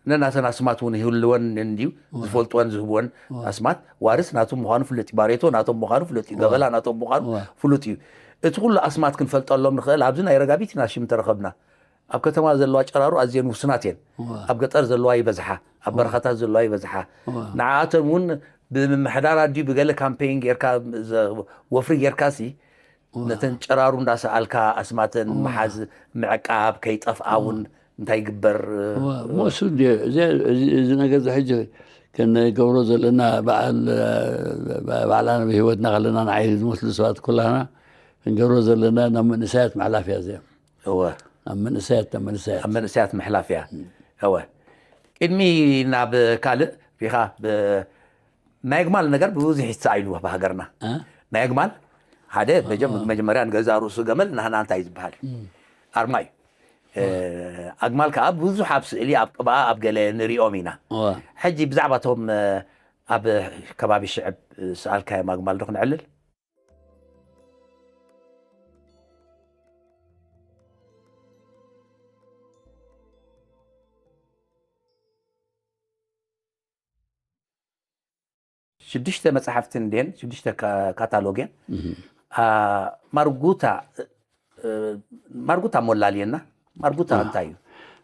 ነናተን ኣስማት እውን ይህልወን እንድዩ፣ ዝፈልጥወን ዝህብወን ኣስማት። ዋርስ ናቶም ምዃኑ ፍሉጥ እዩ፣ ባሬቶ ናቶም ምዃኑ ፍሉጥ እዩ፣ ገበላ ናቶም ምዃኑ እወ። ፍሉጥ እዩ። እቲ ኩሉ ኣስማት ክንፈልጠሎም ንኽእል ኣብዚ ናይ ረጋቢት ኢና ሽም ተረኸብና። ኣብ ከተማ ዘለዋ ጨራሩ ኣዝየን ውሱናት እየን። ኣብ ገጠር ዘለዋ ይበዝሓ፣ ኣብ በረኻታት ዘለዋ ይበዝሓ። ንዓኣተን እውን ብምምሕዳር ኣድዩ ብገለ ካምፔይን ጌርካ፣ ዘ- ወፍሪ ጌርካሲ ነተን ጨራሩ እንዳሰኣልካ ኣስማተን ምሓዝ፣ ምዕቃብ፣ ከይጠፍኣ እውን እንታይ ይግበር? እሞ እሱ እንዲ እዚ እዚ ነገር እዚ ሕጂ ክንገብሮ ዘለና በዓል ባዕላና ብህይወትና ከለና ንዓይ ዝመስሉ ሰባት ኩላና ክንገብሮ ዘለና ናብ መንእሰያት ምሕላፍ እያ እዚኣ። እወ ኣብ መንእሰያት ናብ መንእሰያት ኣብ መንእሰያት ምሕላፍ እያ። እወ ቅድሚ ናብ ካልእ ሪኻ ብ- ናይ ኣግማል ነገር ብብዙሕ ይተሳኢሉ ኣብ ሃገርና። እ? ናይ ኣግማል ሓደ መጀም- መጀመርያ ንገዛ ርእሱ ገመል ናህና እንታይ ዝበሃል ኣርማ እዩ። እ፣ ኣግማል ከዓ ብዙሕ ኣብ ስእሊ ኣብ ቅብኣ ኣብ ገለ ንሪኦም ኢና። እወ። ሕጂ ብዛዕባ እቶም እ፣ ኣብ ከባቢ ሽዕብ ዝሰኣልካዮም ኣግማል ዶ ክንዕልል? ሽዱሽተ መፅሓፍቲ እንድየን ሽዱሽተ ካ- ካታሎግ እየን። አ፣ ማርጉታ እ፣ ማርጉታ ሞላልየና። ማርጉታ እንታይ እዩ?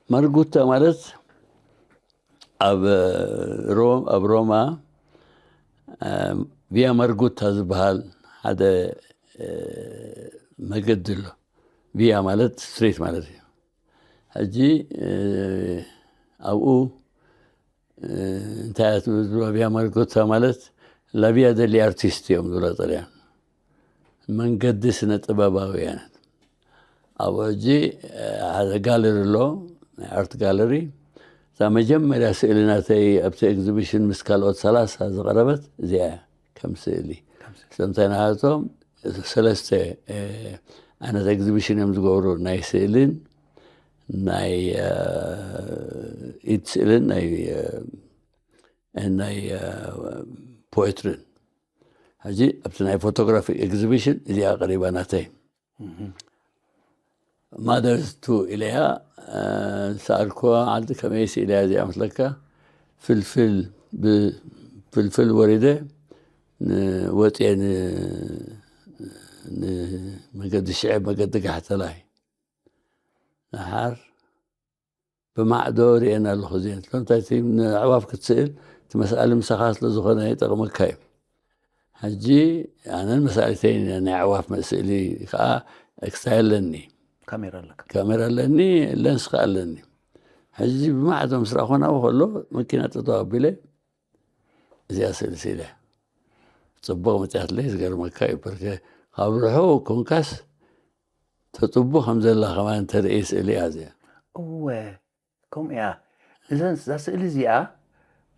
ማርጉታ ማለት ኣብ ሮም ኣብ ሮማ እ፣ ቪያ ማርጉታ ዝበሃል ሓደ እ፣ መገዲ ኣሎ። ቪያ ማለት ስትሪት ማለት እዩ። ሕጂ እ፣ ኣብኡ እ፣ እንታይ እያ ትብል ዝብሎ ቪያ ማርጎታ ማለት ላቪያ ደሊ ኣርቲስት እዮም ዝብሎ ጥልያን። መንገዲ ስነ ጥበባውያን። ኣብኡ ሕጂ እ፣ ሓደ ጋለሪ ኣሎ፣ ናይ ኣርት ጋለሪ። እዛ መጀመርያ ስእሊ ናተይ ኣብቲ ኤግዚቢሽን ምስ ካልኦት ሰላሳ ዝቐረበት እዚኣ እያ ከም ስእሊ። ስለምንታይ ናሃቶም ሰለስተ እ፣ ዓይነት ኤግዚቢሽን እዮም ዝገብሩ፣ ናይ ስእልን ናይ እ፣ ኢድ ስእልን ናይ እ፣ ናይ እ፣ ፖኤትሪን። ሕጂ ኣብቲ ናይ ፎቶግራፊ ኤግዚቢሽን እዚኣ ቀሪባ ናተይ። ማደርስ ቱ ኢለያ እ፣ ሰኣልኩዋ። ዓዲ ከመይ ስኢለያ እዚኣ መስለካ? ፍልፍል ብ- ፍልፍል ወሪደ ን- ወፅየ ን- ንመገዲ ሽዐ መገዲ ጋሕተላይ። ደሓር ብማዕዶ ርእየን ኣለኹ እዚአን። ስለምንታይ እቲ ንኣዕዋፍ ክትስእል እቲ መስኣሊ ምሳኻ ስለ ዝኾነ ይጠቕመካ እዩ። ሕጂ ኣነን መሳሊተይን ናይ ኣዕዋፍ መስእሊ ከዓ ክስታይ ኣለኒ። ካሜራ ኣለካ? ካሜራ ኣለኒ፣ ለንስ ከዓ ኣለኒ። ሕጂ ብማዕዶ ምስ ረኣኹ ናብኡ ከሎ መኪና ጠጠው ኣቢለ እዚኣ ስእሊ ስኢለ። ፅቡቕ መፅያትለይ ዝገርመካ እዩ። በርከ ካብ ርሑቕ ኮንካስ ተፅቡ ከም ዘላ ከማን ተርኢ ስእሊ እያ እዚኣ። እወ ከምኡ እያ። እዘን እዛ ስእሊ እዚኣ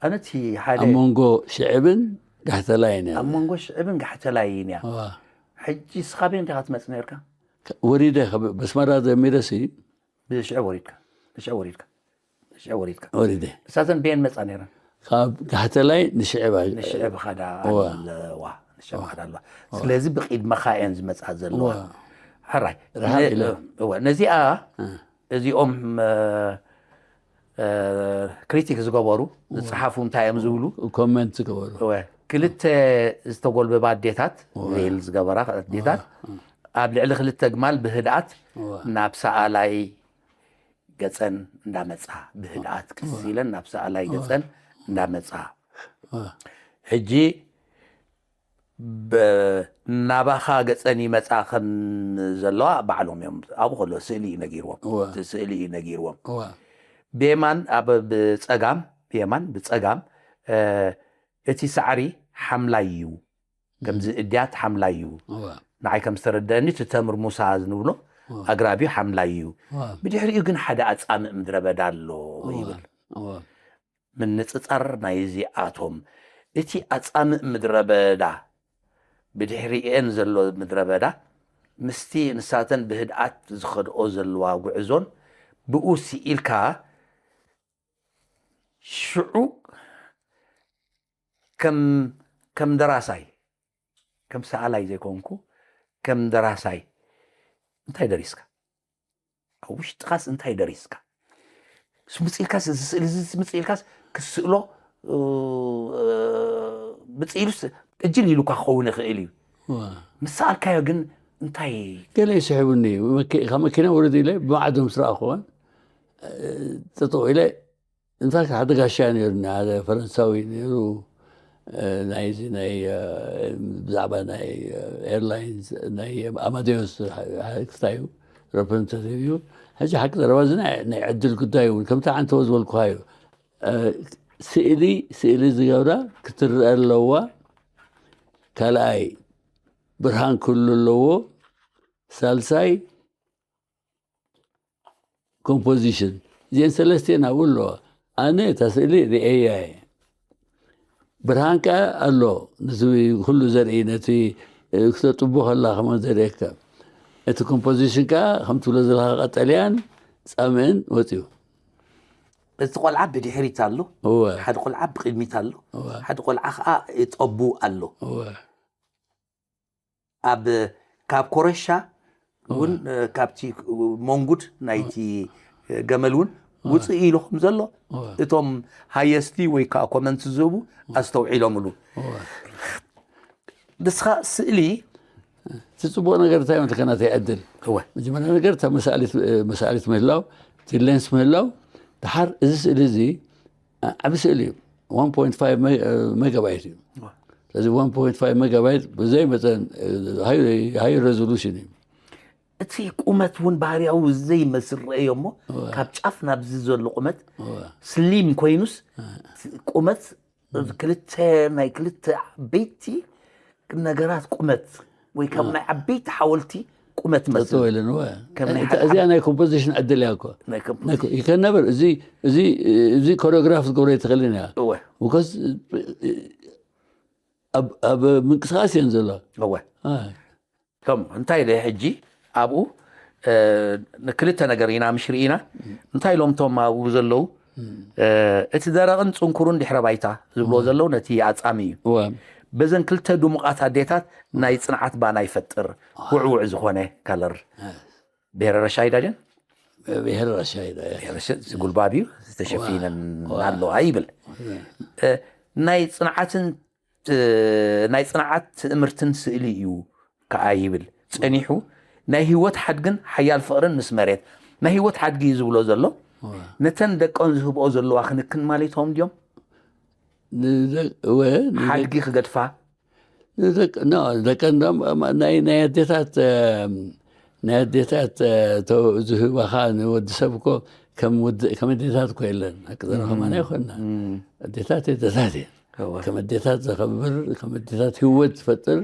ኣነቲ ሓደ ኣብ መንጎ ሽዕብን ጋሕተላይን እያ። ኣብ መንጎ ሽዕብን ጋሕተላይን እያ። እዋ። ሕጂ ንስኻ በየን ዲኻ ትመጽእ ነርካ? ወሪደ ካብ በስመራ ጀሚረሲ ብሽዑ ወሪድካ፣ ብሽዑ ወሪድካ፣ ብሽዑ ወሪድካ። ወሪደ እሳተን በየን መጻ ነይረን? ካብ ጋሕተላይ ንሽዕባ ንሽዕብ ኻዳ እዋ። ኣለዋ፣ ንሽዕብ ኻዳ ኣለዋ። ስለዚ ብቂድመኻ እየን ዝመጻ ዘለዋ። ሕራይ ረሓቕ ኢለ። እወ፣ ነዚኣ እዚኦም እ፣ እ፣ ክሪቲክ ዝገበሩ ዝጸሓፉ እንታይ እዮም ዝብሉ? ኮመንት ዝገበሩ እወ፣ ክልተ ዝተጎልበባ ኣዴታት ቬል ዝገበራ ኣዴታት ኣብ ልዕሊ ክልተ ግማል ብህድኣት እወ። ናብ ሰኣላይ ገጸን እንዳመጻ፣ ብህድኣት ቅስ ኢለን ናብ ሰኣላይ ገጸን እንዳመጻ። እወ። ሕጂ ብ- ናባኻ ገጸን ይመጻ ከም ዘለዋ ባዕሎም እዮም ኣብኡ ከሎ ስእሊ እዩ ነጊርዎም። እወ። እቲ ስእሊ እዩ ነጊርዎም። እወ። ብየማን ኣብ ብጸጋም ብየማን ብጸጋም እ፣ እቲ ሳዕሪ ሓምላይ እዩ፣ ከምዚ እድያት ሓምላይ እዩ። እወ። ንዓይ ከም ዝተረደአኒ እቲ ተምር ሙሳ ዝንብሎ ኣግራብ እዩ፣ ሓምላይ እዩ። እወ። ብድሕሪኡ ግን ሓደ ኣጻምእ ምድረ በዳ ኣሎ ይብል። እወ። ምንጽጻር ናይዚኣቶም፣ እቲ ኣጻምእ ምድረ በዳ ብድሕሪኤን ዘሎ ምድረ በዳ ምስቲ ንሳተን ብህድኣት ዝኸድኦ ዘለዋ ጉዕዞን ብኡ ስኢልካ ሽዑ ከም ከም ደራሳይ ከም ሰኣላይ ዘይኮንኩ ከም ደራሳይ እንታይ ደሪስካ? ኣብ ውሽጥኻስ እንታይ ደሪስካ? ስምፅ ኢልካስ እዚ ስእሊ እዚ ስምፅ ኢልካስ ክስእሎ እ፣ ብፅኢሉስ እጅል ኢሉካ ክኸውን ይኽእል እዩ። እወ። ምስ ሰኣልካዮ ግን እንታይ ገለ ይስሕቡኒ። መኪ- ካብ መኪና ውርድ ኢለ ብማዕዶ ምስ ረኣኹወን ጠጠው ኢለ እንፋክት ሓደ ጋሻ ነይሩኒ፣ ሓደ ፈረንሳዊ ነይሩ። ናይዚ ናይ ብዛዕባ ናይ ኤርላይንስ ናይ ኣማዴዎስ ክስታይ እዩ፣ ረፕረዘንታቲቭ እዩ። ሕጂ ሓቂ ዘረባ እዚ ናይ ናይ ዕድል ጉዳይ እውን ከምቲ ዓንተዎ ዝበልኩኻ እዩ። ስእሊ ስእሊ ዝገብራ ክትረአ ኣለዋ። ካልኣይ ብርሃን ክህሉ ኣለዎ። ሳልሳይ ኮምፖዚሽን። እዚአን ሰለስቲአን ኣብኡ ኣለዋ። ኣነ እታ ስእሊ ርእየያ እየ። ብርሃን ከኣ ኣሎ፣ ነቲ ኩሉ ዘርኢ፣ ነቲ ክተጥቡ ከላ ከማን ዘርእየካ። እቲ ኮምፖዚሽን ከኣ ከም ትብሎ ዘለኻ ቀጠልያን ጻምእን ወጺኡ። እቲ ቆልዓ ብድሕሪት ኣሎ፣ እወ። ሓደ ቆልዓ ብቕድሚት ኣሎ፣ እወ። ሓደ ቆልዓ ከኣ ጠቡ ኣሎ። እወ። ኣብ ካብ ኮረሻ እውን ካብቲ መንጉድ ናይቲ ገመል እውን ውፅእ ኢሉ ከም ዘሎ እወ። እቶም ሃየስቲ ወይ ከዓ ኮመንት ዝህቡ ኣስተውዒሎምሉ። እወ። ንስኻ ስእሊ እቲ ፅቡቕ ነገር እንታይ እዮም? ተከናተይ ዕድል እወ። መጀመርያ ነገር እታ መሳእሊት መሳእሊት ምህላው፣ እቲ ሌንስ ምህላው። ድሓር እዚ ስእሊ እዚ ዓቢ ስእሊ እዩ። ዋን ፖይንት ፋይቭ ሜጋባይት እዩ። ስለዚ ዋን ፖይንት ፋይቭ ሜጋባይት ብዘይ መጠን ሃይ ሬዞሉሽን እዩ። እቲ ቁመት እውን ባህርያዊ ዘይመስል ረእዮ እሞ ካብ ጫፍ ናብዚ ዘሎ ቁመት ስሊም ኮይኑስ ቁመት ክልተ ናይ ክልተ ዓበይቲ ነገራት ቁመት ወይ ካብ ናይ ዓበይቲ ሓወልቲ ቁመት መስል ጠጠው ኢለን እወ። ከም ናይ እዚኣ ናይ ኮምፖዚሽን ዕድል እያ እኮ። ናይ ኮምፖ- ናይ ኮ- ይከን ነበር እዚ እዚ እዚ ኮሪዮግራፍ ዝገብሮ ኣይትኽእልን እያ። እወ። ብኮዝ ኣብ ኣብ ምንቅስቃስ እየን ዘሎ። እወ። ከም እንታይ ደ ሕጂ ኣብኡ ንክልተ ነገር ኢና ምሽ ርኢና እንታይ ኢሎም እቶም ኣብኡ ዘለዉ እቲ ደረቕን ፅንኩሩን ድሕረ ባይታ ዝብልዎ ዘለዉ ነቲ ኣጻሚ እዩ። እወ። በዘን ክልተ ድሙቓት ኣዴታት ናይ ፅንዓት ባና ይፈጥር። ውዕውዕ ዝኾነ ከለር ብሔረ ረሻይዳ ድን ብሔር ራሻይዳ እያ። ጉልባብ እዩ ዝተሸፊነን ኣለዋ ይብል። ናይ ፅንዓትን ናይ ፅንዓት ትእምርትን ስእሊ እዩ ከዓ ይብል። ፀኒሑ ናይ ህይወት ሓድግን ሓያል ፍቕርን ምስ መሬት ናይ ህይወት ሓድጊ እዩ ዝብሎ ዘሎ። ነተን ደቀን ዝህብኦ ዘለዋ ክንክን ማለቶም ድዮም? ንደ- እወ፣ ንደ- ሓድጊ ክገድፋ ንደቅ- ኖ፣ ደቀን ደም- ናይ ናይ ኣዴታት ናይ ኣዴታት ዝህባኻ ንወዲ ሰብ እኮ ከም ወዲ- ከም ኣዴታት እኮ የለን። ሓቂ ዘረባ ከማን ኣይኮንና። ኣዴታት ኣዴታት እየን። ከም ኣዴታት ዘኸብር፣ ከም ኣዴታት ህይወት ዝፈጥር፣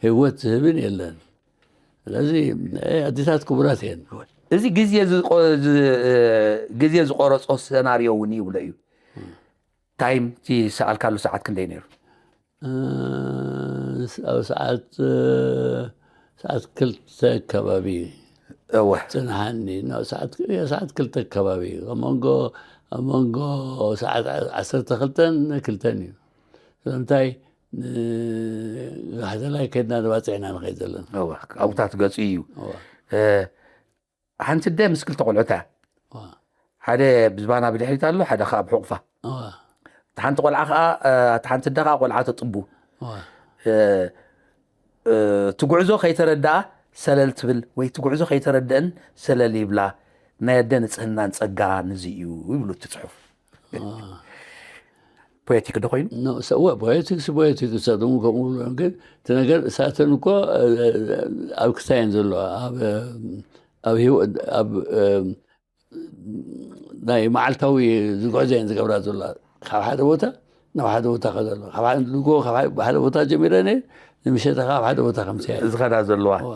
ህይወት ዝህብን የለን። ስለዚ ኣዴታት ክቡራት እየን። እዚ ግዜ ዝቆ- ዝ- ግዜ ዝቆረጾ ሰናርዮ እውን ይብሎ እዩ። ታይም እቲ ሰኣልካሉ ሰዓት ክንደይ ነይሩ? ኣብ ሰዓት ሰዓት ክልተ ከባቢ እዩ። እወ ጽንሓኒ። ኖ፣ ሰዓት ሰዓት ክልተ ከባቢ እዩ። ኣብ መንጎ ኣብ መንጎ ሰዓት ዓሰርተ ክልተን ክልተን እዩ። ስለምንታይ? ንጋሕተላይ ከድና ተባጺዕና ንኸይድ ዘለና። እወ ኣብታት ገጹ እዩ። እወ። እ፣ ሓንቲ ኣደ ምስ ክልተ ቆልዑታ፣ እወ። ሓደ ብዝባና ብድሕሪት ኣሎ፣ ሓደ ከዓ ብሕቑፋ። እወ። እታ ሓንቲ ቆልዓ ከዓ እ፣ እታ ሓንቲ ኣደ ከዓ ቆልዓ ተጥቡ። እወ። እ፣ እ፣ እቲ ጉዕዞ ከይተረድኣ ሰለል ትብል ወይ እቲ ጉዕዞ ከይተረድአን ሰለል ይብላ። ናይ ኣደ ንጽህናን ጸጋን እዚ እዩ ይብሉ እቲ ጽሑፍ። ፖኤቲክ ዶ ኮይኑ? ኖ፣ ሰ-፣ እወ፣ ፖኤቲክስ ፖኤቲክ፣ እሳቶም ከምኡ ብሎም፣ ግን እቲ ነገር እሳተን እኮ እ፣ ኣብ ክስታይ እየን ዘለዋ። ኣብ ኣብ ህይወት ኣብ እ፣ ናይ መዓልታዊ ዝጉዕዞ እየን ዝገብራ ዘለዋ። ካብ ሓደ ቦታ ናብ ሓደ ቦታ ከዳ ኣለዋ። ካብ ሓደ ንግሆ ካብ ሓደ ቦታ ጀሚረን እየን ንምሸት ካብ ሓደ ቦታ ከምፅያ እየን። ዝኸዳ ዘለዋ እወ።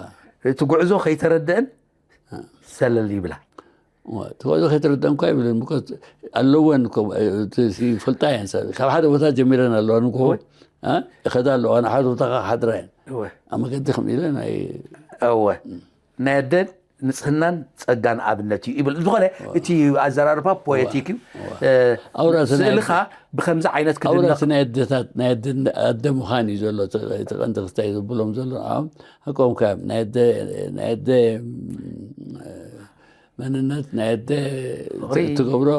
እቲ ጉዕዞ ከይተረድአን ሰለል ይብላ። እወ፣ እቲ ጉዕዞ ከይተረድአን እኳ ይብለን፣ ምኮ ኣለወን እኮ፣ እቲ ይፈልጣ እየን። ሰብ ካብ ሓደ ቦታ ጀሚረን ኣለዋ፣ ንግሆ እ፣ ይኸዳ ኣለዋ፣ ናብ ሓደ ቦታ ከዓ ሓድራ እየን። እወ ኣብ መገዲ ከም ኢለ ናይ እወ ናይ ኣደን ንጽህናን ጸጋን ኣብነት እዩ ይብል። ዝኾነ እቲ ኣዘራርባ ፖኤቲክ እዩ። እ፣ ኣውራ እቲ ናይ ስእልኻ ብከምዚ ዓይነት ኣውራ ክድነቕ እቲ ናይ ኣደታት ናይ ኣደ ኣደ ምዃን እዩ ዘሎ፣ እቲ እቲ ቀንዲ ክስታይ ዘብሎም ዘሎ። ኣም ሃቆምካ ናይ ኣደ ናይ ኣደ መንነት ናይ ኣደ ፍቕሪ ትገብሮ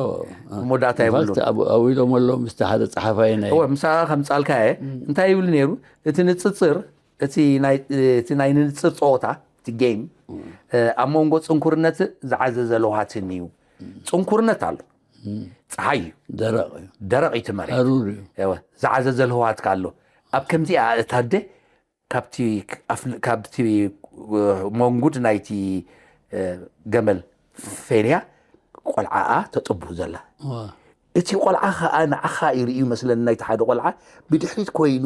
መወዳእታ የብሉን። ኢንፋክት ኣብ- ኣብ ኢሎም ኣሎ ምስቲ ሓደ ጸሓፋይ ናይ እወ ምሳኻ ከምጻልካ እየ። እንታይ ይብል ነይሩ? እቲ ንጽጽር እቲ ናይ እቲ ናይ ንጽር ጸወታ እቲ ጌም እ፣ ኣብ መንጎ ጽንኩርነት ዝዓዘዘ ለውሃትን እዩ። ጽንኩርነት ኣሎ፣ ጸሓይ እዩ፣ ደረቕ እዩ፣ ደረቕ እዩ እቲ መሬት። ሃሩር እዩ። እወ ዝዓዘዘ ለውሃትካ ኣሎ። ኣብ ከምዚኣ እታ ኣደ ካብቲ ኣፍ- ካብቲ እ፣ መንጉድ ናይቲ እ፣ ገመል ፌንያ ቆልዓኣ ተጥቡ ዘላ። እወ። እቲ ቆልዓ ከዓ ንዓኻ ይርእዩ መስለኒ፣ ናይቲ ሓደ ቆልዓ ብድሕሪት ኮይኑ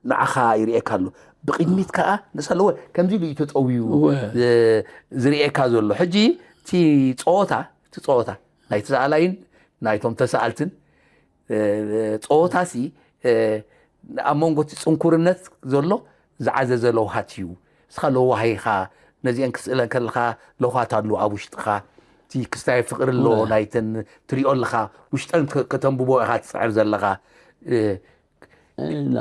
ንዓኻ ይርእየካ ኣሎ። ብቕድሚት ከዓ ንሳ ኣለወ ከምዚ ኢሉ እዩ ተጠውዩ እወ። እ፣ ዝርእየካ ዘሎ። ሕጂ እቲ ጸወታ እቲ ጸወታ ናይቲ ሰኣላይን ናይቶም ተሰኣልትን እ፣ ጸወታሲ እ፣ ኣብ መንጎ እቲ ጽንኩርነት ዘሎ ዝዓዘዘ ለውሃት እዩ። እስኻ ለዋህ ኢኻ፣ ነዚአን ክስእለን ከለኻ ለውሃት ኣሎ ኣብ ውሽጥኻ። እቲ ክስታይ ፍቕሪ ኣሎ፣ እወ። ናይተን ትሪኦ ኣለኻ፣ ውሽጠን ከ- ከተንብቦ ኢኻ ትጽዕር ዘለኻ። እ፣ እና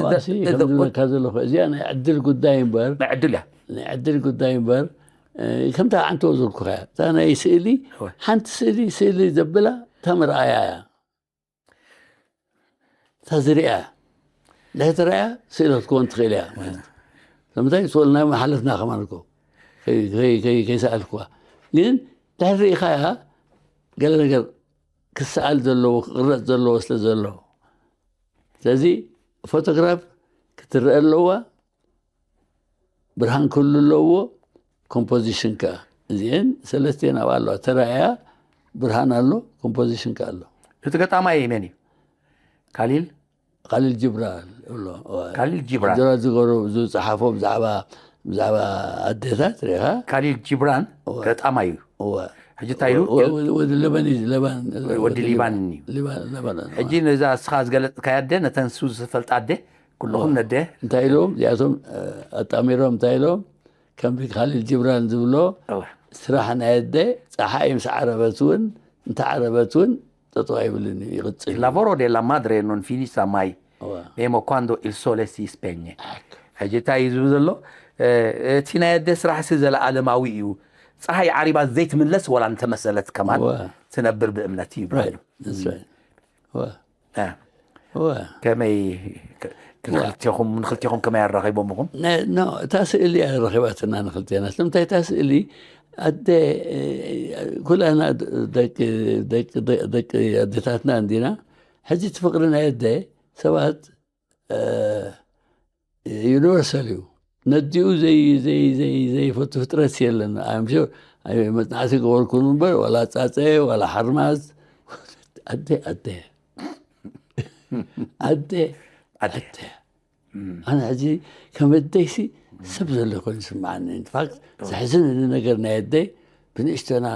ዋሲ ከም ዝብለካ ዘለኹ እዚኣ ናይ ዕድል ጉዳይ እምበር ናይ ዕድል እያ። ናይ ዕድል ጉዳይ እምበር እ፣ ከምታ ዓንተው ዝልኩኻ እያ። እታ ናይ ስእሊ እወ። ሓንቲ ስእሊ ስእሊ ዘብላ እታ መርኣያ እያ። እታ ዝሪኣ እያ። ድሕሪ ትረኣያ ስእሊ ክትከውን ትኽእል እያ ማለት እዩ። ንምንታይ ስእሊ ናይ መሓለፍና ከማን እኮ ከይ- ከይ- ከይ- ከይሰኣልኩዋ፣ ግን ድሕሪ ርኢኻያ ገለ ነገር ክሰኣል ዘለዎ ክቕረጽ ዘለዎ ስለ ዘሎ፣ ስለዚ ፎቶግራፍ ክትረአ ኣለዋ፣ ብርሃን ክህሉ ኣለዎ፣ ኮምፖዚሽን ከኣ። እዚአን ሰለስቲአን ኣብኣ ኣለዋ። ተራእያ ብርሃን ኣሎ፣ ኮምፖዚሽን ከኣ ኣሎ። እቲ ገጣማይ መን እዩ? ካሊል ካሊል ጅብራን ኣሎ። እዋ። ካሊል ጅብራን። ጅብራን ዝገሩ ዝጸሓፎ ብዛዕባ ብዛዕባ ኣዴታት ሪኻ? ካሊል ጅብራን ገጣማይ እዩ። እዋ። ሕጂ እንታይ ኢሉ? ወ- ወ- ወዲ ለበን እዩ፣ ለባን ወዲ ሊባን እዩ። ሊባን ለባን። ሕጂ ነዛ እስኻ ዝገለጽካያ ኣደ ነተን ሱ ዝፈልጣ ኣደ ኩልኹም ነደ እንታይ ኢሎም እዚኣቶም እ፣ ኣጣሚሮም እንታይ ኢሎም? ከም ካሊል ጅብራን ዝብሎ እወ። ስራሕ ናይ ኣደ ጸሓይ ምስ ዓረበት እውን እንተ ዓረበት እውን ጠጠው ኣይብልን እዩ፣ ይቕጽል። Il lavoro della madre non finisce mai, እዋ። Memo quando il sole si spegne። ኣክ። ሕጂ እንታይ እዩ ዝብል ዘሎ? እ፣ እቲ ናይ ኣደ ስራሕሲ ዘለኣለማዊ እዩ። ፀሓይ ዓሪባ ዘይትምለስ ወላ እንተመሰለት ከማን እዋ። ትነብር ብእምነት እዩ ይብላሉ። Right. That's right. እዋ። እ፣ እዋ። ከመይ ክ- ንክልቴኹም ንክልቴኹም ከመይ ኣራኺቦምኹም? ነ- ኖ፣ እታ ስእሊ እያ ረኺባትና ንክልቴና። ስለምንታይ እታ ስእሊ ኣደ እ፣ ኩላና ደቂ ደቂ ደቂ ኣዴታትና እንዲና። ሕጂ እቲ ፍቕሪ ናይ ኣደ ሰባት እ፣ ዩኒቨርሳል እዩ። ነዲኡ ዘይ- ዘይ- ዘይ- ዘይፈቱ ፍጥረት የለን። I'm sure። ኣይ፣ መጽናዕቲ ገበርኩሉ እምበር ዋላ ጻጸ ዋላ ሓርማዝ ኣደ ኣደ ኣደ ኣደ ኣደ ኣነ ሕጂ ከም ኣደይሲ ሰብ ዘሎ ኮይኑ ይስምዓኒ። ኢንፋክት ዘሕዝነኒ ነገር ናይ ኣደይ ብንእሽቶና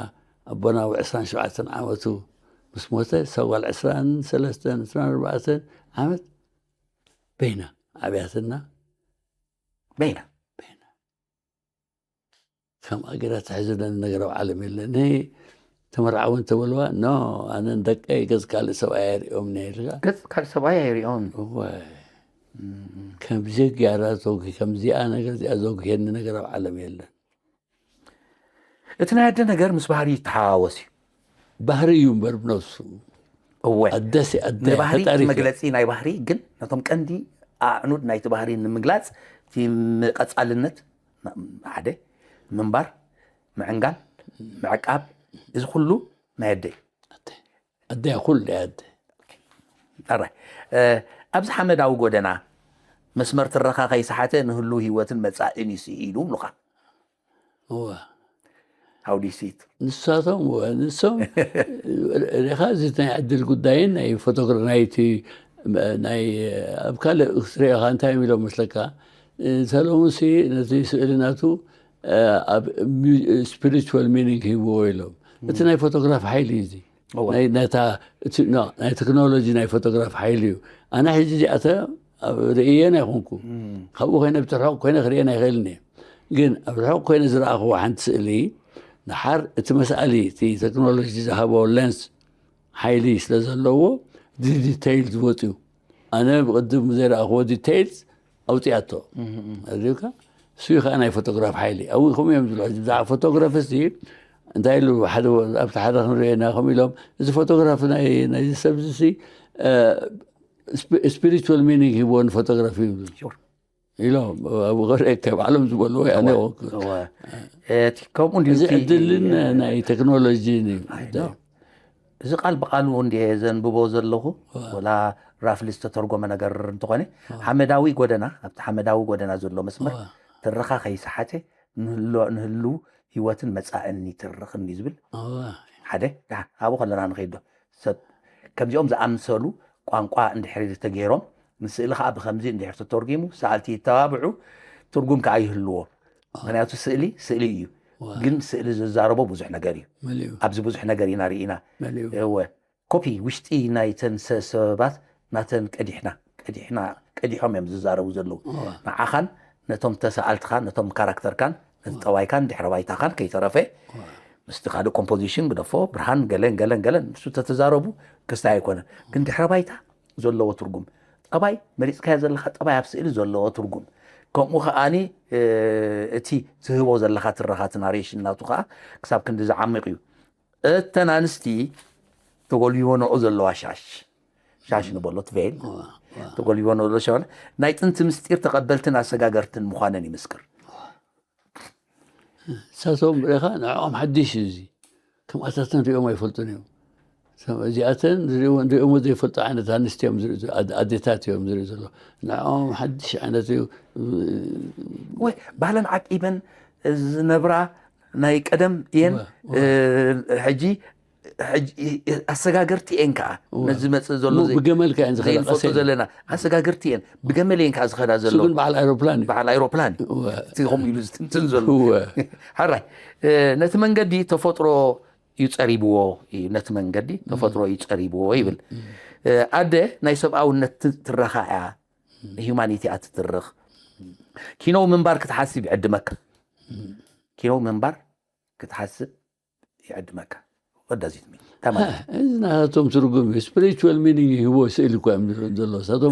ኣቦና ኣብ ዕስራን ሸውዓተን ዓመቱ ምስ ሞተ፣ እሳ ጓል ዕስራን ሰለስተን ዕስራን ኣርባዕተን ዓመት በይና ዓብያትና። በይና በይና ከም ኣገራ ትሕዝለኒ ነገር ኣብ ዓለም የለን። ንይ ተመርዓዊ እንተበልዋ፣ ኖ፣ ኣነን ደቀይ ገጽ ካልእ ሰብኣይ ኣይርእዮም እየ ኢልካ። ገጽ ካልእ ሰብኣይ ኣይርእዮም። እወ። ከምዚ ገይራ ዘውግ-፣ ከምዚኣ ነገር እዚኣ ዘውግየኒ ነገር ኣብ ዓለም የለን። እቲ ናይ ኣደ ነገር ምስ ባህሪ ይተሓዋወስ እዩ። ባህሪ እዩ እምበር ብነብሱ። እወ። ኣደሲ ኣደ ንባህሪ ፈጣሪ እቲ መግለጺ ናይ ባህሪ ግን ነቶም ቀንዲ ኣዕኑድ ናይቲ ባህሪ ንምግላጽ እቲ ምቐጻልነት ሓደ ምንባር፣ ምዕንጋል፣ ምዕቃብ፣ እዚ ኩሉ ናይ ኣደ እዩ። ኣደ ኩሉ ኣደ ኣራይ ኣብዚ ሓመዳዊ ጎደና መስመር ትረኻ ከይሰሓተ ንህሉ ህይወትን መጻእን ይስኢሉ ብሉኻ። እወ። How do you see it? ንሳቶም እወ፣ ንሶም ሪኻ እዚ ናይ ዕድል ጉዳይን ናይ ፎቶግራ ናይቲ ናይ ኣብ ካልእ ክትሪኦ ኢኻ እንታይ እዮም ኢሎም መስለካ? ሰሎሙንሲ ነቲ ስእሊ ናቱ ኣብ spiritual meaning ሂብዎ ኢሎም። እቲ ናይ ፎቶግራፍ ሓይሊ እዩ እዚ። እወ። ናይ ነታ እቲ ኖ ናይ ቴክኖሎጂ ናይ ፎቶግራፍ ሓይሊ እዩ። ኣነ ሕጂ እዚኣተ ኣብ ርእየን ኣይኮንኩ። ካብኡ ኮይነ ብቲ ርሑቕ ኮይነ ክርእየን ኣይኽእልን እየ። ግን ኣብ ርሑቕ ኮይነ ዝረኣኽዎ ሓንቲ ስእሊ ድሓር እቲ መስኣሊ እቲ ቴክኖሎጂ ዝሃቦ ሌንስ ሓይሊ ስለ ዘለዎ እዚ ዲቴይል ዝወፅዩ ኣነ ብቅድም ዘይረኣኽዎ ዲቴይልስ ኣውፅኣቶ ኣዚካ እሱ ከዓ ናይ ፎቶግራፍ ሓይሊ ኣብኡ ከምኡ እዮም ዝብሉ ሕጂ ብዛዕባ ፎቶግራፍ ሲ እንታይ ኢሉ ሓደ ኣብቲ ሓደ ክንሪኦ ኢና ከም ኢሎም እዚ ፎቶግራፍ ናይ ናይዚ ሰብ ሲ spiritual meaning ሂቦ ንፎቶግራፍ ይብሉ Sure. ኢሎም ኣብኡ ክርእየካ ባዕሎም ዝበልዎ ኣነ ይወክል እወ። እቲ ከምኡ እንድዩ እዚ እቲ ዕድልን ናይ ቴክኖሎጂን እዩ I know። እዚ ቃል ብቃሉ እንድየ ዘንብቦ ዘለኹ ወላ ራፍሊ ዝተተርጎመ ነገር እንተኾነ ሓመዳዊ ጎደና ኣብቲ ሓመዳዊ ጎደና ዘሎ መስመር ትረኻ ከይሰሓተ ንህሎ- ንህልው ህይወትን መጻእን ይትርኽን እዩ ዝብል እወ። ሓደ ደሓ ኣብኡ ከለና ንኸይዶ ሰብ ከምዚኦም ዝኣምሰሉ ቋንቋ እንድሕሪ ተገይሮም ንስእሊ ከዓ ብከምዚ እንድሕር ተተርጊሙ ሰኣልቲ ይተባብዑ ትርጉም ከዓ ይህልዎ ምክንያቱ ስእሊ ስእሊ እዩ ግን ስእሊ ዝዛረቦ ብዙሕ ነገር እዩ መሊኡ ኣብዚ ብዙሕ ነገር ኢና ርኢና መሊኡ እወ ኮፒ ውሽጢ ናይተን ሰ- ሰበባት ናተን ቀዲሕና ቀዲሕና ቀዲሖም እዮም ዝዛረቡ ዘለዉ ንዓኻን ነቶም ተሰኣልትኻን ነቶም ካራክተርካን ነቲ ጠባይካን ድሕረ ባይታኻን ከይተረፈ ምስቲ ካልእ ኮምፖዚሽን ግደፎ ብርሃን ገለን ገለን ገለን ንሱ ተተዛረቡ ክስታይ ኣይኮነን ግን ድሕረ ባይታ ዘለዎ ትርጉም ጠባይ መሪፅካዮ ዘለካ ጠባይ ኣብ ስእሊ ዘለዎ ትርጉም ከምኡ ከዓኒ እቲ ትህቦ ዘለካ ትረኻ እቲ ናሬሽን ናቱ ከዓ ክሳብ ክንዲ ዝዓሚቕ እዩ እተን ኣንስቲ ተጎልቢቦንኦ ዘለዋ ሻሽ ሻሽ ንበሎ እቲ ቬል ተጎልቢቦንኦ ዘሎ ሻሽ ናይ ጥንቲ ምስጢር ተቐበልትን ኣሰጋገርትን ምዃነን ይምስክር ንሳቶም ርኢኻ ንዕኦም ሓድሽ እዩ እዚ ከምኣታተን ሪኦም ኣይፈልጡን እዮም እዚኣተን ዝሪእዎ ንሪኦሞ ዘይፈልጡ ዓይነት ኣንስቲ እዮም ዝርኢ ኣዴታት እዮም ዝርኢ ዘሎ ንዕኦም ሓድሽ ዓይነት እዩ ወይ ባህለን ዓቂበን ዝነብራ ናይ ቀደም እየን ሕጂ ኣሰጋገርቲ እየን ከዓ ነዚ መፅእ ዘሎ ብገመል ከ እየን ዝኸዳ ዘይንፈልጦ ዘለና ኣሰጋገርቲ እየን ብገመል እየን ከዓ ዝኸዳ ዘሎ ግን በዓል ኣይሮፕላን እዩ በዓል ኣይሮፕላን እቲ ከምኡ ኢሉ ዝትንትን ዘሎ ሓራይ ነቲ መንገዲ ተፈጥሮ እዩ ፀሪብዎ ነቲ መንገዲ ተፈጥሮ እዩ ፀሪብዎ ይብል ኣደ ናይ ሰብኣውነት ትረኻ እያ ሂማኒቲ እያ ትትርኽ ኪኖው ምንባር ክትሓስብ ይዕድመካ ኪኖው ምንባር ክትሓስብ ይዕድመካ ወዳዚት ሚ እዚ ናታቶም ትርጉም እዩ spiritual meaning ይህቦ ስእሊ እኳ እዮም ዝብሉ ዘሎ ሳቶም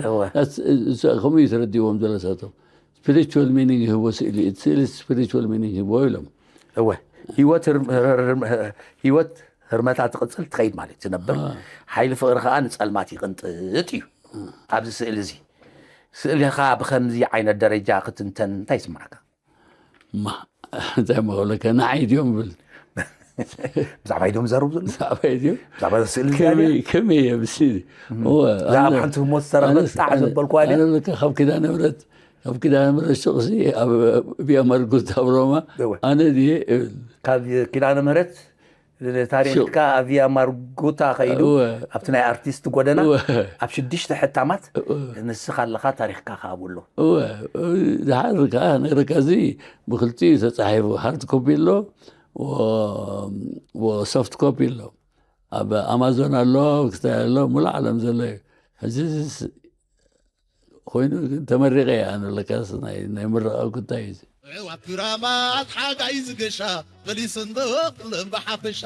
ከምኡ እዩ ተረዲዎም ዘሎ ሳቶም spiritual meaning ይህቦ ስእሊ እቲ ስእሊ spiritual meaning ይህቦ ኢሎም እወ ህይወት ህይወት ህርመታ ትቕፅል ትኸይድ ማለት ትነብር ሓይሊ ፍቕሪ ከዓ ንፀልማት ይቕንጥጥ እዩ ኣብዚ ስእሊ እዚ ስእሊኻ ብከምዚ ዓይነት ደረጃ ክትንተን እንታይ ይስማዓካ ማ እንታይ መበለከ ንዓይ ድዮም ብል ብዛዕባ ኢዶም ዘርቡ ዘሎ ብዛዕባ ኢድዮም ብዛዕባ ስእሊ ከመይ ከመይ እየ ብስእሊ ብዛዕባ ሓንቲ ህሞት ዝተረኽበ ጣዕ ዘበልኳ ኣነ ለካ ካብ ኪዳነ ምረት ካብ ኪዳነ ምረት ሽቕሲ ኣብ ቢያ ማርጉት ኣብ ሮማ ኣነ ድየ እብል ካብ ኪዳነ ምህረት ታሪኽካ ኣብ ቪያ ማርጉታ ከይዱ ኣብቲ ናይ ኣርቲስት ጎደና ኣብ ሽዱሽተ ሕታማት ንስኻ ኣለኻ ታሪኽካ ክሃቡ ኣሎ እወ ድሓር ከዓ ነረካ እዚ ብክልቲኡ ተፃሒፉ ሃርድ ኮፒ ኣሎ ሶፍት ኮፒ ኣሎ ኣብ ኣማዞን ኣሎ ክስታይ ኣሎ ሙሉ ዓለም ዘሎ እዩ ሕዚ ኮይኑ ተመሪቀ እየ ኣነ ለካስ ናይ ምረቃ ጉዳይ እዩ ኣዕዋፍ ክራማት ሓጋይ ዝገሻ፣ ፈሊስንዶ ኩለን ብሓፈሻ።